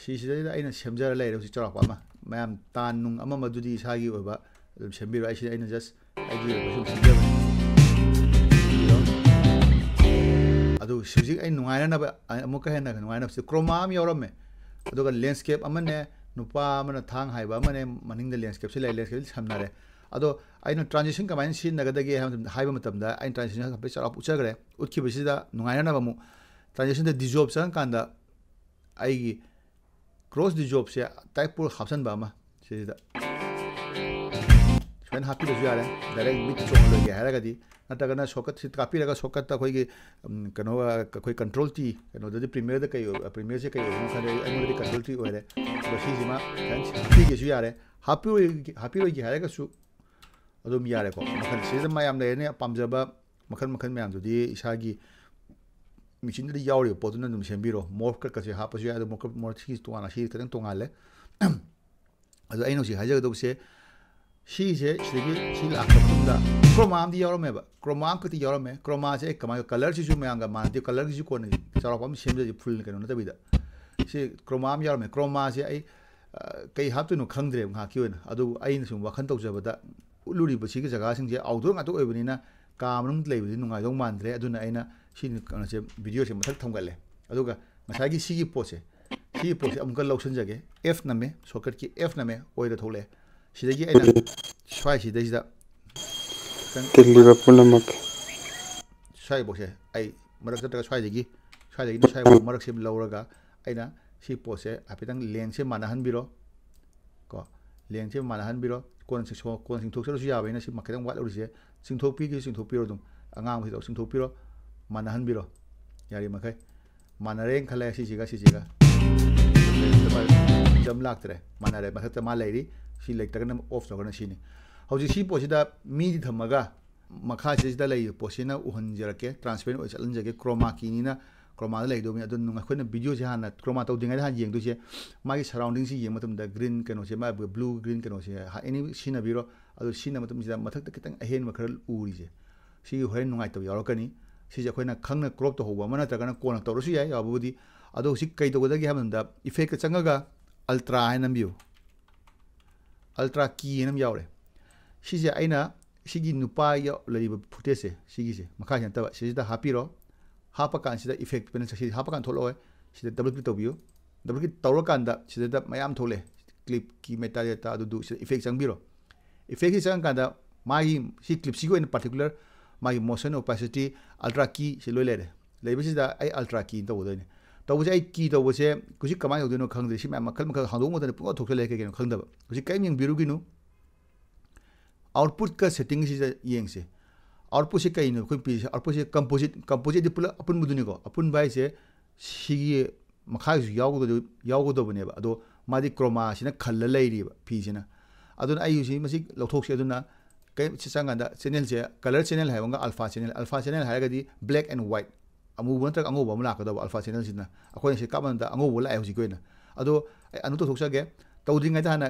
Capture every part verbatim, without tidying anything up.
ꯁꯤꯁꯤꯗꯩꯗ ꯑꯩꯅ ꯁꯦꯝꯖꯔ ꯂꯩꯔꯦ ꯍꯧꯖꯤꯛ ꯆꯥꯎꯔꯥꯛꯄ ꯑꯃ꯫ ꯃꯌꯥꯝ ꯇꯥꯟ ꯅꯨꯡ ꯑꯃ ꯑꯃꯗꯨꯗꯤ ꯏꯁꯥꯒꯤ ꯑꯣꯏꯕ ꯑꯗꯨꯝ ꯁꯦꯝꯕꯤꯔꯣ꯫ ꯑꯩꯁꯤꯗ ꯑꯩꯅ just ꯑꯩꯒꯤ ꯑꯣꯏꯕ ꯁꯨꯝ ꯁꯦꯝꯖꯕꯅꯤ꯫ ꯑꯗꯨ ꯍꯧꯖꯤꯛ ꯑꯩ ꯅꯨꯡꯉꯥꯏꯅꯅꯕ ꯑꯃꯨꯛꯀ ꯍꯦꯟꯅ ꯅꯨꯡꯉꯥꯏꯅꯕꯁꯦ ꯀ꯭ꯔꯣꯃꯥ ꯑꯃ ꯌꯥꯎꯔꯝꯃꯦ꯫ ꯑꯗꯨꯒ ꯂꯦꯟꯁꯀꯦꯞ ꯑꯃꯅꯦ, ꯅꯨꯄꯥ ꯑꯃꯅ ꯊꯥꯡ ꯍꯥꯏꯕ ꯑꯃꯅꯦ, ꯃꯅꯤꯡꯗ ꯂꯦꯟꯁꯀꯦꯞꯁꯤ ꯂꯩ, ꯂꯦꯟꯁꯀꯦꯞꯁꯤ ꯁꯝꯅꯔꯦ꯫ ꯑꯗꯣ ꯑꯩꯅ ꯇ꯭ꯔꯥꯟꯖꯤꯁꯟ ꯀꯃꯥꯏꯅ ꯁꯤꯖꯤꯟꯅꯒꯗꯒꯦ ꯍꯥꯏꯕ ꯃꯇꯝꯗ, ꯍꯥꯏꯕ ꯃꯇꯝꯗ ꯑꯩꯅ ꯇ꯭ꯔꯥꯟꯖꯤꯁꯟ ꯍꯥꯏꯐꯦꯠ ꯆꯥꯎꯔꯥꯛꯄ ꯎꯠꯆꯈ꯭ꯔꯦ꯫ ꯎꯠꯈꯤꯕꯁꯤꯗ ꯅꯨꯡꯉꯥꯏꯅꯅꯕ ꯑꯃꯨꯛ ꯇ꯭ꯔꯥꯟꯖꯤꯁꯟꯗ ꯗꯤꯖꯣꯞ ꯆꯪꯉꯀꯥꯟꯗ ꯑꯩꯒꯤ ꯀ꯭ꯔꯣꯁ ꯗꯤꯖꯣꯞꯁꯦ ꯇꯥꯏꯞ ꯄꯣ ꯍꯥꯞꯆꯤꯟꯕ ꯑꯃ ꯁꯤꯁꯤꯗ ꯁꯨꯃꯥꯏꯅ ꯍꯥꯞꯄꯤꯔꯁꯨ ꯌꯥꯔꯦ꯫ ꯗꯥꯏꯔꯦꯛ ꯃꯤꯠ ꯆꯣꯡꯍꯜꯂꯣꯏꯒꯦ ꯍꯥꯏꯔꯒꯗꯤ, ꯅꯠꯇ꯭ꯔꯒꯅ ꯁꯣꯔꯠꯀꯠꯁꯤ ꯀꯥꯞꯄꯤꯔꯒ ꯁꯣꯔꯠꯀꯠꯇ ꯑꯩꯈꯣꯏꯒꯤ ꯎꯝ, ꯀꯩꯅꯣ ꯑꯩꯈꯣꯏ ꯀꯟꯇ꯭ꯔꯣꯜ ꯇꯤ, ꯀꯩꯅꯣꯗꯗꯤ ꯄ꯭ꯔꯤꯃꯤꯌꯔꯗ ꯀꯩ ꯑꯣꯏ, ꯄ꯭ꯔꯤꯃꯤꯌꯔꯁꯦ ꯀꯩ ꯑꯣꯏꯕꯅꯣ ꯈꯪꯗꯦ, ꯑꯩꯉꯣꯟꯗꯗꯤ ꯀꯟꯇ꯭ꯔꯣꯜ ꯇꯤ ꯑꯣꯏꯔꯦ꯫ ꯑꯗꯣ ꯁꯤꯁꯤꯃ ꯈꯤꯇꯪ ꯍꯥꯞꯄꯤꯒꯦꯁꯨ ꯌꯥꯔꯦ꯫ ꯍꯥꯞꯄꯤꯔꯣꯏ ꯍꯥꯞꯄꯤꯔꯣꯏꯒꯦ ꯍꯥꯏꯔꯒꯁꯨ ꯑꯗꯨꯝ ꯌꯥꯔꯦꯀꯣ꯫ ꯃꯈꯜ ꯁꯤꯗ ꯃꯌꯥꯝ ꯂꯩꯔꯅꯤ, ꯄꯥꯝꯖꯕ ꯃꯈꯜ ꯃꯈꯜ ꯃꯌꯥꯝꯗꯨꯗꯤ ꯏꯁꯥꯒꯤ ꯃꯦꯆꯤꯟꯗꯨꯗ ꯌꯥꯎꯔꯤꯕ ꯄꯣꯠꯇꯨꯅ ꯑꯗꯨꯝ ꯁꯦꯝꯕꯤꯔꯣ꯫ ꯃꯣꯔꯐ ꯀꯠꯀꯁꯦ ꯍꯥꯞꯄꯁꯨ ꯌꯥꯏ, ꯑꯗꯣ ꯃꯣꯔꯐ ꯀꯠ, ꯃꯣꯔꯐ ꯁꯤ ꯇꯣꯉꯥꯟꯅ, ꯁꯤ ꯈꯤꯇꯪ ꯇꯣꯉꯥꯜꯂꯦ꯫ ꯑꯗꯣ ꯑꯩꯅ ꯍꯧꯖꯤꯛ ꯍꯥꯏꯖꯒꯗꯧꯕꯁꯦ ꯁꯤꯁꯦ, ꯁꯤꯗꯒꯤ ꯁꯤ ꯂꯥꯛꯄ ꯃꯇꯨꯡꯗ ꯀ꯭ꯔꯣꯃꯥ ꯑꯃꯗꯤ ꯌꯥꯎꯔꯝꯃꯦꯕ꯫ ꯀ꯭ꯔꯣꯃꯥ ꯑꯃꯈꯛꯇꯤ ꯌꯥꯎꯔꯝꯃꯦ꯫ ꯀ꯭ꯔꯣꯃꯥꯁꯦ ꯑꯩ ꯀꯃꯥꯏꯅ, ꯀꯂꯔꯁꯤꯁꯨ ꯃꯌꯥꯝꯒ ꯃꯥꯟꯅꯗꯦ, ꯀꯂꯔꯒꯤꯁꯨ ꯀꯣꯟꯅ ꯆꯥꯎꯔꯥꯛꯄ ꯑꯃ ꯁꯦꯝꯖꯁꯦ, ꯐꯨꯜ ꯀꯩꯅꯣ ꯅꯠꯇꯕꯤꯗ꯫ ꯁꯤ ꯀ꯭ꯔꯣꯃꯥ ꯑꯃ ꯌꯥꯎꯔꯝꯃꯦ꯫ ꯀ꯭ꯔꯣꯃꯥꯁꯦ ꯑꯩ ꯑ, ꯀꯩ ꯍꯥꯞꯇꯣꯏꯅꯣ ꯈꯪꯗ꯭ꯔꯦꯕ ꯉꯥꯏꯍꯥꯛꯀꯤ ꯑꯣꯏꯅ꯫ ꯑꯗꯨꯕꯨ ꯑꯩꯅ ꯁꯨꯝ ꯋꯥꯈꯜ ꯇꯧꯖꯕꯗ ꯎꯠꯂꯨꯔꯤꯕꯁꯤꯒꯤ ꯖꯒꯥꯁꯤꯡꯁꯦ ꯑꯥꯎꯠꯗꯣꯔ ꯉꯥꯛꯇ ꯑꯣꯏꯕꯅꯤꯅ ꯀꯥ ꯃꯅꯨꯡꯗ ꯂꯩꯕꯗꯤ ꯅꯨꯡꯉꯥꯏꯗꯧ ꯃꯥꯟꯗ꯭ꯔꯦ꯫ ꯑꯗꯨꯅ ꯑꯩꯅ ꯁꯤ ꯀꯩꯅꯣꯁꯦ, ꯚꯤꯗꯤꯑꯣꯁꯦ ꯃꯊꯛ ꯊꯝꯒꯠꯂꯦ꯫ ꯑꯗꯨꯒ ꯉꯁꯥꯏꯒꯤ ꯁꯤꯒꯤ ꯄꯣꯠꯁꯦ, ꯁꯤꯒꯤ ꯄꯣꯠꯁꯦ ꯑꯃꯨꯛꯀ ꯂꯧꯁꯤꯟꯖꯒꯦ꯫ ꯑꯦꯐ ꯅꯝꯃꯦ, ꯁꯣꯔꯠꯀꯠꯀꯤ ꯑꯦꯐ ꯅꯝꯃꯦ, ꯑꯣꯏꯗ ꯊꯣꯛꯂꯛꯑꯦ꯫ ꯁꯤꯗꯒꯤ ꯑꯩꯅ ꯁ꯭ꯋꯥꯏꯁꯤꯗꯩꯁꯤꯗ ꯈꯤꯇꯪ ꯇꯤꯜꯂꯤꯕ ꯄꯨꯝꯅꯃꯛ꯫ ꯁ꯭ꯋꯥꯏꯐꯥꯎꯁꯦ ꯑꯩ ꯃꯔꯛ ꯆꯠꯇ꯭ꯔꯒ ꯁ꯭ꯋꯥꯏꯗꯒꯤ, ꯁ꯭ꯋꯥꯏꯗꯒꯤꯅ ꯁ꯭ꯋꯥꯏꯐꯥꯎ ꯃꯔꯛꯁꯦ ꯂꯧꯔꯒ ꯑꯩꯅ ꯁꯤ ꯄꯣꯠꯁꯦ ꯍꯥꯏꯐꯦꯠꯇꯪ ꯂꯦꯡꯁꯦ ꯃꯥꯟꯅꯍꯟꯕꯤꯔꯣ꯫ ꯀꯣ, ꯂꯦꯡꯁꯦ ꯃꯥꯟꯅꯍꯟꯕꯤꯔꯣ꯫ ꯀꯣꯟꯅ ꯆꯤꯡꯊꯣꯛ-, ꯀꯣꯟꯅ ꯆꯤꯡꯊꯣꯛꯆꯔꯁꯨ ꯌꯥꯕ꯫ ꯑꯩꯅ ꯁꯤ ꯈꯤꯇꯪ ꯋꯥꯠꯍꯧꯔꯤꯁꯦ ꯆꯤꯡꯊꯣꯛꯄꯤꯒꯦ, ꯆꯤꯡꯊꯣꯛꯄꯤꯔꯣ ꯑꯗꯨꯝ꯫ ꯑꯉꯥꯡꯕꯁꯤꯗ ꯆꯤꯡꯊꯣꯛꯄꯤꯔꯣ, ꯃꯥꯟꯅꯍꯟꯕꯤꯔꯣ꯫ ꯌꯥꯔꯤ ꯃꯈꯩ ꯃꯥꯟꯅꯔꯦꯅ ꯈꯜꯂꯦ ꯁꯤꯁꯤꯒ ꯁꯤꯁꯤꯒ꯫ ꯖꯝ ꯂꯥꯛꯇ꯭ꯔꯦ, ꯃꯥꯟꯅꯔꯦ꯫ ꯃꯊꯛꯇ ꯃꯥ ꯂꯩꯔꯤ, ꯁꯤ ꯂꯩꯇ꯭ꯔꯒꯅ ꯑꯣꯐ ꯇꯧꯔꯒꯅ ꯁꯤꯅꯤ꯫ ꯍꯧꯖꯤꯛ ꯁꯤ ꯄꯣꯠꯁꯤꯗ ꯃꯤꯗꯤ ꯊꯝꯃꯒ ꯃꯈꯥꯁꯤꯗ ꯂꯩꯔꯤꯕ ꯄꯣꯠꯁꯤꯅ ꯎꯍꯟꯖꯔꯛꯀꯦ, ꯇ꯭ꯔꯥꯟꯁꯄꯦꯔꯦꯟ ꯑꯣꯏ ꯆꯠꯍꯟꯖꯒꯦ꯫ ꯀ꯭ꯔꯣꯃꯥ ꯀꯤꯅꯤꯅ ꯀ꯭ꯔꯣꯃꯥꯗ ꯂꯩꯗꯧꯕꯅꯤ꯫ ꯑꯗꯨ ꯑꯩꯈꯣꯏꯅ ꯚꯤꯗꯤꯑꯣꯁꯦ ꯍꯥꯟꯅ ꯀ꯭ꯔꯣꯃꯥ ꯇꯧꯗ꯭ꯔꯤꯉꯩꯗ ꯍꯥꯟꯅ ꯌꯦꯡꯗꯣꯏꯁꯦ ꯃꯥꯒꯤ ꯁꯔꯥꯎꯟꯗꯤꯡꯁꯤ ꯌꯦꯡꯕ ꯃꯇꯝꯗ ꯒ꯭ꯔꯤꯟ ꯀꯩꯅꯣꯁꯦ, ꯃꯥ ꯕ꯭ꯂꯨ ꯒ꯭ꯔꯤꯟ ꯀꯩꯅꯣꯁꯦ ꯑꯦꯅꯤ ꯁꯤꯖꯤꯟꯅꯕꯤꯔꯣ꯫ ꯑꯗꯨ ꯁꯤꯖꯤꯟꯅꯕ ꯃꯇꯝꯁꯤꯗ ꯃꯊꯛꯇ ꯈꯤꯇꯪ ꯑꯍꯦꯟꯕ ꯈꯔ ꯎꯔꯤꯁꯦ, ꯁꯤꯒꯤ ꯍꯣꯔꯦꯟ ꯅꯨꯡꯉꯥꯏꯇꯕ ꯌꯥꯎꯔꯛꯀꯅꯤ꯫ ꯁꯤꯁꯦ ꯑꯩꯈꯣꯏꯅ ꯈꯪꯅ ꯀ꯭ꯔꯣꯞ ꯇꯧꯍꯧꯕ ꯑꯃ ꯅꯠꯇ꯭ꯔꯒꯅ ꯀꯣꯟꯅ ꯇꯧꯔꯁꯨ ꯌꯥꯏ꯫ ꯌꯥꯕꯕꯨꯗꯤ ꯑꯗꯣ ꯍꯧꯖꯤꯛ ꯀꯩ ꯇꯧꯒꯗꯒꯦ ꯍꯥꯏꯕ ꯃꯇꯝꯗ, effect ꯇ ꯆꯪꯉꯒ Ultra ꯍꯥꯏꯅ ꯅꯝꯕꯤꯌꯨ꯫ Ultra key ꯍꯥꯏꯅ ꯑꯃ ꯌꯥꯎꯔꯦ꯫ ꯁꯤꯁꯦ ꯑꯩꯅ ꯁꯤꯒꯤ ꯅꯨꯄꯥ ꯌꯥꯎ-, ꯂꯩꯔꯤꯕ footage ꯁꯦ, ꯁꯤꯒꯤꯁꯦ, ꯃꯈꯥꯁꯤ ꯅꯠꯇꯕ, ꯁꯤꯁꯤꯗ ꯍꯥꯞꯄꯤꯔꯣ꯫ ꯍꯥꯞꯄ ꯀꯥꯟꯁꯤꯗ effect panel ꯁꯤ ꯍꯥꯞꯄ ꯀꯥꯟꯗ ꯊꯣꯛꯂꯛꯑꯣꯏ꯫ ꯁꯤꯗ double click ꯇꯧꯕꯤꯌꯨ꯫ Double click ꯇꯧꯔꯀꯥꯟꯗ ꯁꯤꯗ ꯃꯌꯥꯝ ꯊꯣꯛꯂꯛꯑꯦ꯫ Clip key, metadata, ꯑꯗꯨꯗꯨ ꯁꯤꯗ effect ꯆꯪꯕꯤꯔꯣ꯫ Effect ꯁꯤ ꯆꯪꯉꯀꯥꯟꯗ ꯃꯥꯒꯤ ꯁꯤ clip ꯁꯤꯒꯤ ꯑꯣꯏꯅ particular ꯃꯥꯒꯤ motion, opacity, Ultra key ꯁꯤ ꯂꯣꯏ ꯂꯩꯔꯦ꯫ ꯂꯩꯕꯁꯤꯗ ꯑꯩ Ultra key ꯇꯧꯒꯗꯣꯏꯅꯦ꯫ ꯇꯧꯕꯁꯦ, ꯑꯩ key ꯇꯧꯕꯁꯦ ꯍꯧꯖꯤꯛ ꯀꯃꯥꯏꯅ ꯇꯧꯗꯣꯏꯅꯣ ꯈꯪꯗ꯭ꯔꯦ꯫ ꯁꯤ ꯃꯌꯥꯝ ꯃꯈꯜ ꯃꯈꯜ ꯍꯥꯡꯗꯣꯛꯄ ꯃꯇꯝꯗ ꯄꯨꯡꯊꯣꯛ ꯊꯣꯛꯆꯜꯂꯛꯑꯦ, ꯀꯩ ꯀꯩꯅꯣ ꯈꯪꯗꯕ꯫ ꯍꯧꯖꯤꯛ ꯀꯔꯤꯝ ꯌꯦꯡꯕꯤꯔꯨꯒꯤꯅꯨ꯫ Output ꯀ setting ꯁꯤꯗ ꯌꯦꯡꯁꯦ꯫ Output ꯁꯤ ꯀꯩꯅꯣ ꯑꯩꯈꯣꯏ ꯄꯤꯔꯤꯁꯦ? Output ꯁꯤ composite, composite ꯗꯤ ꯄꯨꯂꯞ ꯑꯄꯨꯟꯕꯗꯨꯅꯤꯀꯣ꯫ ꯑꯄꯨꯟꯕ ꯍꯥꯏꯁꯦ ꯁꯤꯒꯤ ꯃꯈꯥꯒꯤꯁꯨ ꯌꯥꯎꯒꯗꯣꯏ-, ꯌꯥꯎꯒꯗꯧꯕꯅꯦꯕ꯫ ꯑꯗꯣ ꯃꯥꯗꯤ chroma ꯁꯤꯅ ꯈꯜꯂ ꯂꯩꯔꯤꯕ ꯐꯤꯁꯤꯅ꯫ ꯑꯗꯨꯅ ꯑꯩ ꯍꯧꯖꯤꯛ ꯃꯁꯤ ꯂꯧꯊꯣꯛꯁꯦ꯫ ꯑꯗꯨꯅ ꯀꯩ-, ꯁꯤ ꯆꯪꯀꯥꯟꯗ channel ꯁꯦ, color channel ꯍꯥꯏꯕ ꯑꯃꯒ alpha channel, alpha channel ꯍꯥꯏꯔꯒꯗꯤ black and white, ꯑꯃꯨꯕ ꯅꯠꯇ꯭ꯔꯒ ꯑꯉꯧꯕ ꯑꯃ ꯂꯥꯛꯀꯗꯧꯕ alpha channel ꯁꯤꯅ꯫ ꯑꯩꯈꯣꯏꯅ ꯁꯤ ꯀꯥꯞꯄ ꯃꯇꯝꯗ ꯑꯉꯧꯕ ꯂꯥꯛꯑꯦ ꯍꯧꯖꯤꯛꯀꯤ ꯑꯣꯏꯅ꯫ ꯑꯗꯣ ꯑꯩ ꯑꯅꯨ ꯇꯧꯊꯣꯛꯆꯒꯦ꯫ ꯇꯧꯗ꯭ꯔꯤꯉꯩꯗ ꯍꯥꯟꯅ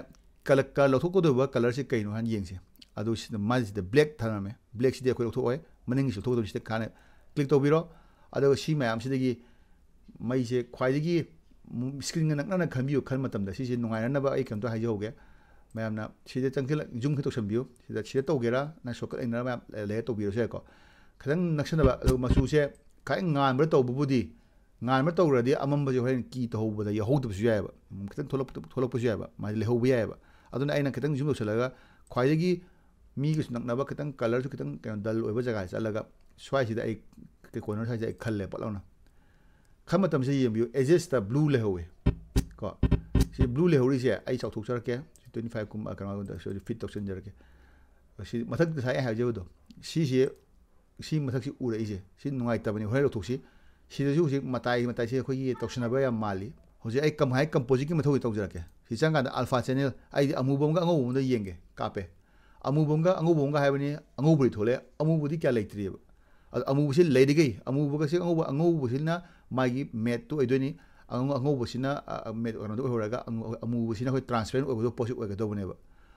color, color ꯂꯧꯊꯣꯛꯀꯗꯧꯕ color ꯁꯤ ꯀꯩꯅꯣ ꯍꯥꯟꯅ ꯌꯦꯡꯁꯦ꯫ ꯑꯗꯨ ꯁꯤꯗ, ꯃꯥꯁꯤꯗ black ꯊꯥꯅꯔꯝꯃꯦ꯫ Black ꯁꯤꯗꯤ ꯑꯩꯈꯣꯏ ꯂꯧꯊꯣꯛꯑꯣꯏ, ꯃꯅꯤꯡꯒꯤꯁꯨ ꯂꯧꯊꯣꯛꯀꯗꯧꯕ, ꯁꯤꯗ ꯍꯥꯟꯅ click ꯇꯧꯕꯤꯔꯣ꯫ ꯑꯗꯨꯒ ꯁꯤ ꯃꯌꯥꯝꯁꯤꯗꯒꯤ ꯃꯩꯁꯦ ꯈ꯭ꯋꯥꯏꯗꯒꯤ screen ꯒ ꯅꯛꯅꯅ ꯈꯟꯕꯤꯌꯨ꯫ ꯈꯟꯕ ꯃꯇꯝꯗ ꯁꯤꯁꯦ ꯅꯨꯡꯉꯥꯏꯅꯅꯕ ꯑꯩ ꯀꯩꯅꯣꯝꯇ ꯍꯥꯏꯖꯍꯧꯒꯦ꯫ ꯃꯌꯥꯝꯅ ꯁꯤꯗ ꯆꯪꯁꯤꯜꯂ zoom ꯈꯤꯇ ꯇꯧꯁꯟꯕꯤꯌꯨ꯫ ꯁꯤꯗ, ꯁꯤꯗ ꯇꯧꯒꯦꯔꯥ, ꯅꯪ shortcut ꯂꯩꯅꯔ ꯃꯌꯥꯝ ꯂꯩꯔ ꯇꯧꯕꯤꯔꯁꯨ ꯌꯥꯏꯀꯣ꯫ ꯈꯤꯇꯪ ꯅꯛꯁꯟꯅꯕ, ꯑꯗꯨꯒ ꯃꯆꯨꯁꯦ ꯈ꯭ꯋꯥꯏ ꯉꯥꯟꯕ ꯇꯧꯕꯕꯨꯗꯤ, ꯉꯥꯟꯕ ꯇꯧꯔꯗꯤ ꯑꯃꯝꯕꯁꯦ ꯍꯣꯔꯦꯟ key ꯇꯧꯍꯧꯕꯗ ꯌꯥꯎꯍꯧꯗꯕꯁꯨ ꯌꯥꯏꯑꯕ꯫ ꯎꯝ, ꯈꯤꯇꯪ ꯊꯣꯛꯂꯛ-, ꯊꯣꯛꯂꯛꯄꯁꯨ ꯌꯥꯏꯑꯕ꯫ ꯃꯥꯗꯤ ꯂꯩꯍꯧꯕ ꯌꯥꯏꯑꯕ꯫ ꯑꯗꯨꯅ ꯑꯩꯅ ꯈꯤꯇꯪ zoom ꯇꯧꯁꯜꯂꯒ ꯈ꯭ꯋꯥꯏꯗꯒꯤ ꯃꯤꯒꯁꯨ ꯅꯛꯅꯕ, ꯈꯤꯇꯪ color ꯁꯨ ꯈꯤꯇꯪ ꯀꯩꯅꯣ dull ꯑꯣꯏꯕ ꯖꯒꯥꯗ ꯆꯠꯂꯒ ꯁ꯭ꯋꯥꯏꯁꯤꯗ ꯑꯩ corner ꯁ꯭ꯋꯥꯏꯁꯤꯗ ꯑꯩ ꯈꯜꯂꯦ ꯄꯠ ꯂꯥꯎꯅ꯫ ꯈꯟꯕ ꯃꯇꯝꯁꯤꯗ ꯌꯦꯡꯕꯤꯌꯨ, edges ꯇ blue ꯂꯩꯍꯧꯋꯤ ꯀꯣ꯫ ꯁꯤ blue ꯂꯩꯍꯧꯔꯤꯁꯦ ꯑꯩ ꯆꯥꯎꯊꯣꯛꯆꯔꯛꯀꯦ꯫ ꯁꯤ twenty five ꯀꯨꯝꯕ, ꯀꯩꯅꯣ, fit ꯇꯧꯁꯤꯟꯖꯔꯛꯀꯦ꯫ ꯁꯤ ꯃꯊꯛ ꯉꯁꯥꯏ ꯑꯩ ꯍꯥꯏꯖꯕꯗꯣ, ꯁꯤꯁꯦ, ꯁꯤ ꯃꯊꯛꯁꯤ ꯎꯔꯛꯏꯁꯦ, ꯁꯤ ꯅꯨꯡꯉꯥꯏꯇꯕꯅꯤ, ꯍꯣꯔꯦꯟ ꯂꯧꯊꯣꯛꯁꯤ꯫ ꯁꯤꯗꯁꯨ ꯍꯧꯖꯤꯛ ꯃꯇꯥꯏ ꯃꯇꯥꯏꯁꯦ ꯑꯩꯈꯣꯏꯒꯤ ꯇꯧꯁꯤꯟꯅꯕ ꯌꯥꯝ ꯃꯥꯜꯂꯤ꯫ ꯍꯧꯖꯤꯛ ꯑꯩ ꯀꯝ-, ꯍꯥꯏ composite ꯀꯤ ꯃꯊꯧ ꯇꯧꯖꯔꯛꯀꯦ꯫ ꯁꯤ ꯆꯪꯀꯥꯟꯗ alpha channel, ꯑꯩꯗꯤ ꯑꯃꯨꯕ ꯑꯃꯒ ꯑꯉꯧꯕ ꯑꯃꯒ ꯌꯦꯡꯒꯦ, ꯀꯥꯞꯄꯦ꯫ ꯑꯃꯨꯕ ꯑꯃꯒ ꯑꯉꯧꯕ ꯑꯃꯒ ꯍꯥꯏꯕꯅꯤ, ꯑꯉꯧꯕꯗꯤ ꯊꯣꯛꯂꯛꯑꯦ, ꯑꯃꯨꯕꯗꯤ ꯀꯌꯥ ꯂꯩꯇ꯭ꯔꯤꯑꯕ꯫ ꯑꯗꯣ ꯑꯃꯨꯕꯁꯤ ꯂꯩꯔꯤꯈꯩ, ꯑꯃꯨꯕꯒꯁꯦ ꯑꯉꯧꯕ, ꯑꯉꯧꯕꯁꯤꯅ ꯃꯥꯒꯤ matte ꯇꯨ ꯑꯣꯏꯗꯣꯏꯅꯤ꯫ ꯑꯉꯧ-, ꯑꯉꯧꯕꯁꯤꯅ, ꯑ, ꯑ, matte ꯀꯩꯅꯣꯗꯣ ꯑꯣꯏꯍꯧꯔꯒ, ꯑꯉꯧ-, ꯑꯃꯨꯕꯁꯤꯅ ꯑꯩꯈꯣꯏ transparent ꯑꯣꯏꯒꯗꯧꯕ ꯄꯣꯠꯁꯤ ꯑꯣꯏꯒꯗꯧꯕꯅꯦꯕ꯫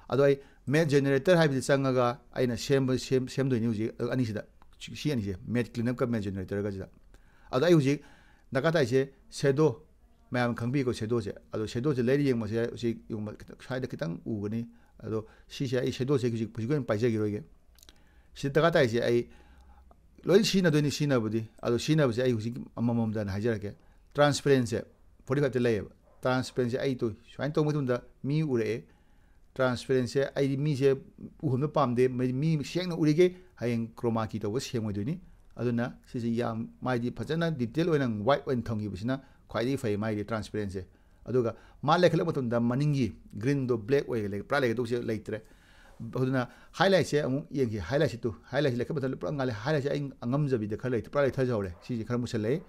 ꯑꯗꯣ ꯑꯩ matte generator ꯍꯥꯏꯕꯁꯤ ꯆꯪꯉꯒ ꯑꯩꯅ ꯁꯦꯝꯕ-, ꯁꯦꯝ-, ꯁꯦꯝꯗꯣꯏꯅꯤ ꯍꯧꯖꯤꯛ ꯑꯅꯤꯁꯤꯗ, ꯁꯤ ꯑꯅꯤꯁꯦ, matte cleanup ꯀ matte generator ꯒꯁꯤꯗ꯫ ꯑꯗꯣ ꯑꯩ ꯍꯧꯖꯤꯛ ꯗꯔꯀꯥꯔ ꯇꯥꯏꯁꯦ ꯁꯦꯗꯣ, ꯃꯌꯥꯝ ꯈꯪꯕꯤꯀꯣ ꯁꯦꯗꯣꯁꯦ꯫ ꯑꯗꯣ ꯁꯦꯗꯣꯁꯦ ꯂꯩꯔ ꯌꯦꯡꯕꯁꯦ ꯍꯧꯖꯤꯛ ꯌꯦꯡꯕ ꯈꯤꯇꯪ, ꯁ꯭ꯋꯥꯏꯗ ꯈꯤꯇꯪ ꯎꯒꯅꯤ꯫ ꯑꯗꯣ ꯁꯤꯁꯦ ꯑꯩ ꯁꯦꯗꯣꯁꯦ ꯍꯧꯖꯤꯛ, ꯍꯧꯖꯤꯛ ꯑꯣꯏꯅ ꯄꯥꯏꯖꯈꯤꯔꯣꯏꯒꯦ꯫ ꯁꯤꯗ ꯗꯔꯀꯥꯔ ꯇꯥꯏꯁꯦ ꯑꯩ ꯂꯣꯏ ꯁꯤꯖꯤꯟꯅꯗꯣꯏꯅꯤ, ꯁꯤꯖꯤꯟꯅꯕꯗꯤ꯫ ꯑꯗꯣ ꯁꯤꯖꯤꯟꯅꯕꯁꯦ ꯑꯩ ꯍꯧꯖꯤꯛ ꯑꯃꯃꯝꯗ ꯑꯣꯏꯅ ꯍꯥꯏꯖꯔꯛꯀꯦ꯫ ꯇ꯭ꯔꯥꯟꯁꯄꯦꯔꯦꯟꯁꯦ ꯐꯣꯔꯇꯤ ꯐꯥꯏꯚꯇ ꯂꯩꯌꯦꯕ꯫ ꯇ꯭ꯔꯥꯟꯁꯄꯦꯔꯦꯟꯁꯦ ꯑꯩ ꯇꯨ ꯁꯨꯃꯥꯏꯅ ꯇꯧꯕ ꯃꯇꯝꯗ ꯃꯤ ꯎꯔꯛꯑꯦ꯫ ꯇ꯭ꯔꯥꯟꯁꯄꯦꯔꯦꯟꯁꯦ ꯑꯩꯗꯤ ꯃꯤꯁꯦ ꯎꯍꯟꯕ ꯄꯥꯝꯗꯦ꯫ ꯃꯤ, ꯃꯤ ꯁꯦꯡꯅ ꯎꯔꯤꯒꯦ ꯍꯌꯦꯡ ꯀ꯭ꯔꯣꯃꯥ ꯀꯤ ꯇꯧꯕ ꯁꯦꯡꯉꯣꯏꯗꯣꯏꯅꯤ꯫ ꯑꯗꯨꯅ ꯁꯤꯁꯦ ꯌꯥꯝ ꯃꯥꯏꯗꯤ ꯐꯖꯅ ꯗꯤꯇꯦꯜ ꯑꯣꯏꯅ ꯋꯥꯏꯠ ꯑꯣꯏꯅ ꯊꯝꯈꯤꯕꯁꯤꯅ ꯈ꯭ꯋꯥꯏꯗꯒꯤ ꯐꯩ ꯃꯥꯏꯗꯤ ꯇ꯭ꯔꯥꯟꯁꯄꯦꯔꯦꯟꯁꯦ꯫ ꯑꯗꯨꯒ ꯃꯥ ꯂꯩꯈꯠꯂꯛꯄ ꯃꯇꯝꯗ ꯃꯅꯤꯡꯒꯤ ꯒ꯭ꯔꯤꯟꯗꯣ ꯕ꯭ꯂꯦꯛ ꯑꯣꯏꯔꯒ ꯂꯩ, ꯄꯨꯔꯥ ꯂꯩꯈꯠꯇꯧꯁꯦ ꯂꯩꯇ꯭ꯔꯦ꯫ ꯑꯗꯨꯅ ꯍꯥꯏꯂꯥꯏꯠꯁꯦ ꯑꯃꯨꯛ ꯌꯦꯡꯁꯤ꯫ ꯍꯥꯏꯂꯥꯏꯠꯁꯦ ꯇꯨ, ꯍꯥꯏꯂꯥꯏꯠꯁꯦ ꯂꯩꯈꯠꯄ ꯃꯇꯝꯗ ꯄꯨꯔꯥ ꯉꯥꯜꯂꯦ꯫ ꯍꯥꯏꯂꯥꯏꯠꯁꯦ ꯑꯩ ꯑꯉꯝꯖꯕꯤꯗ ꯈꯔ ꯂꯩꯇ꯭ꯔꯦ, ꯄꯨꯔꯥ ꯂꯩꯊꯖꯍꯧꯔꯦ꯫ ꯁꯤꯁꯦ ꯈꯔ ꯃꯨꯁꯜꯂꯛꯑꯦ꯫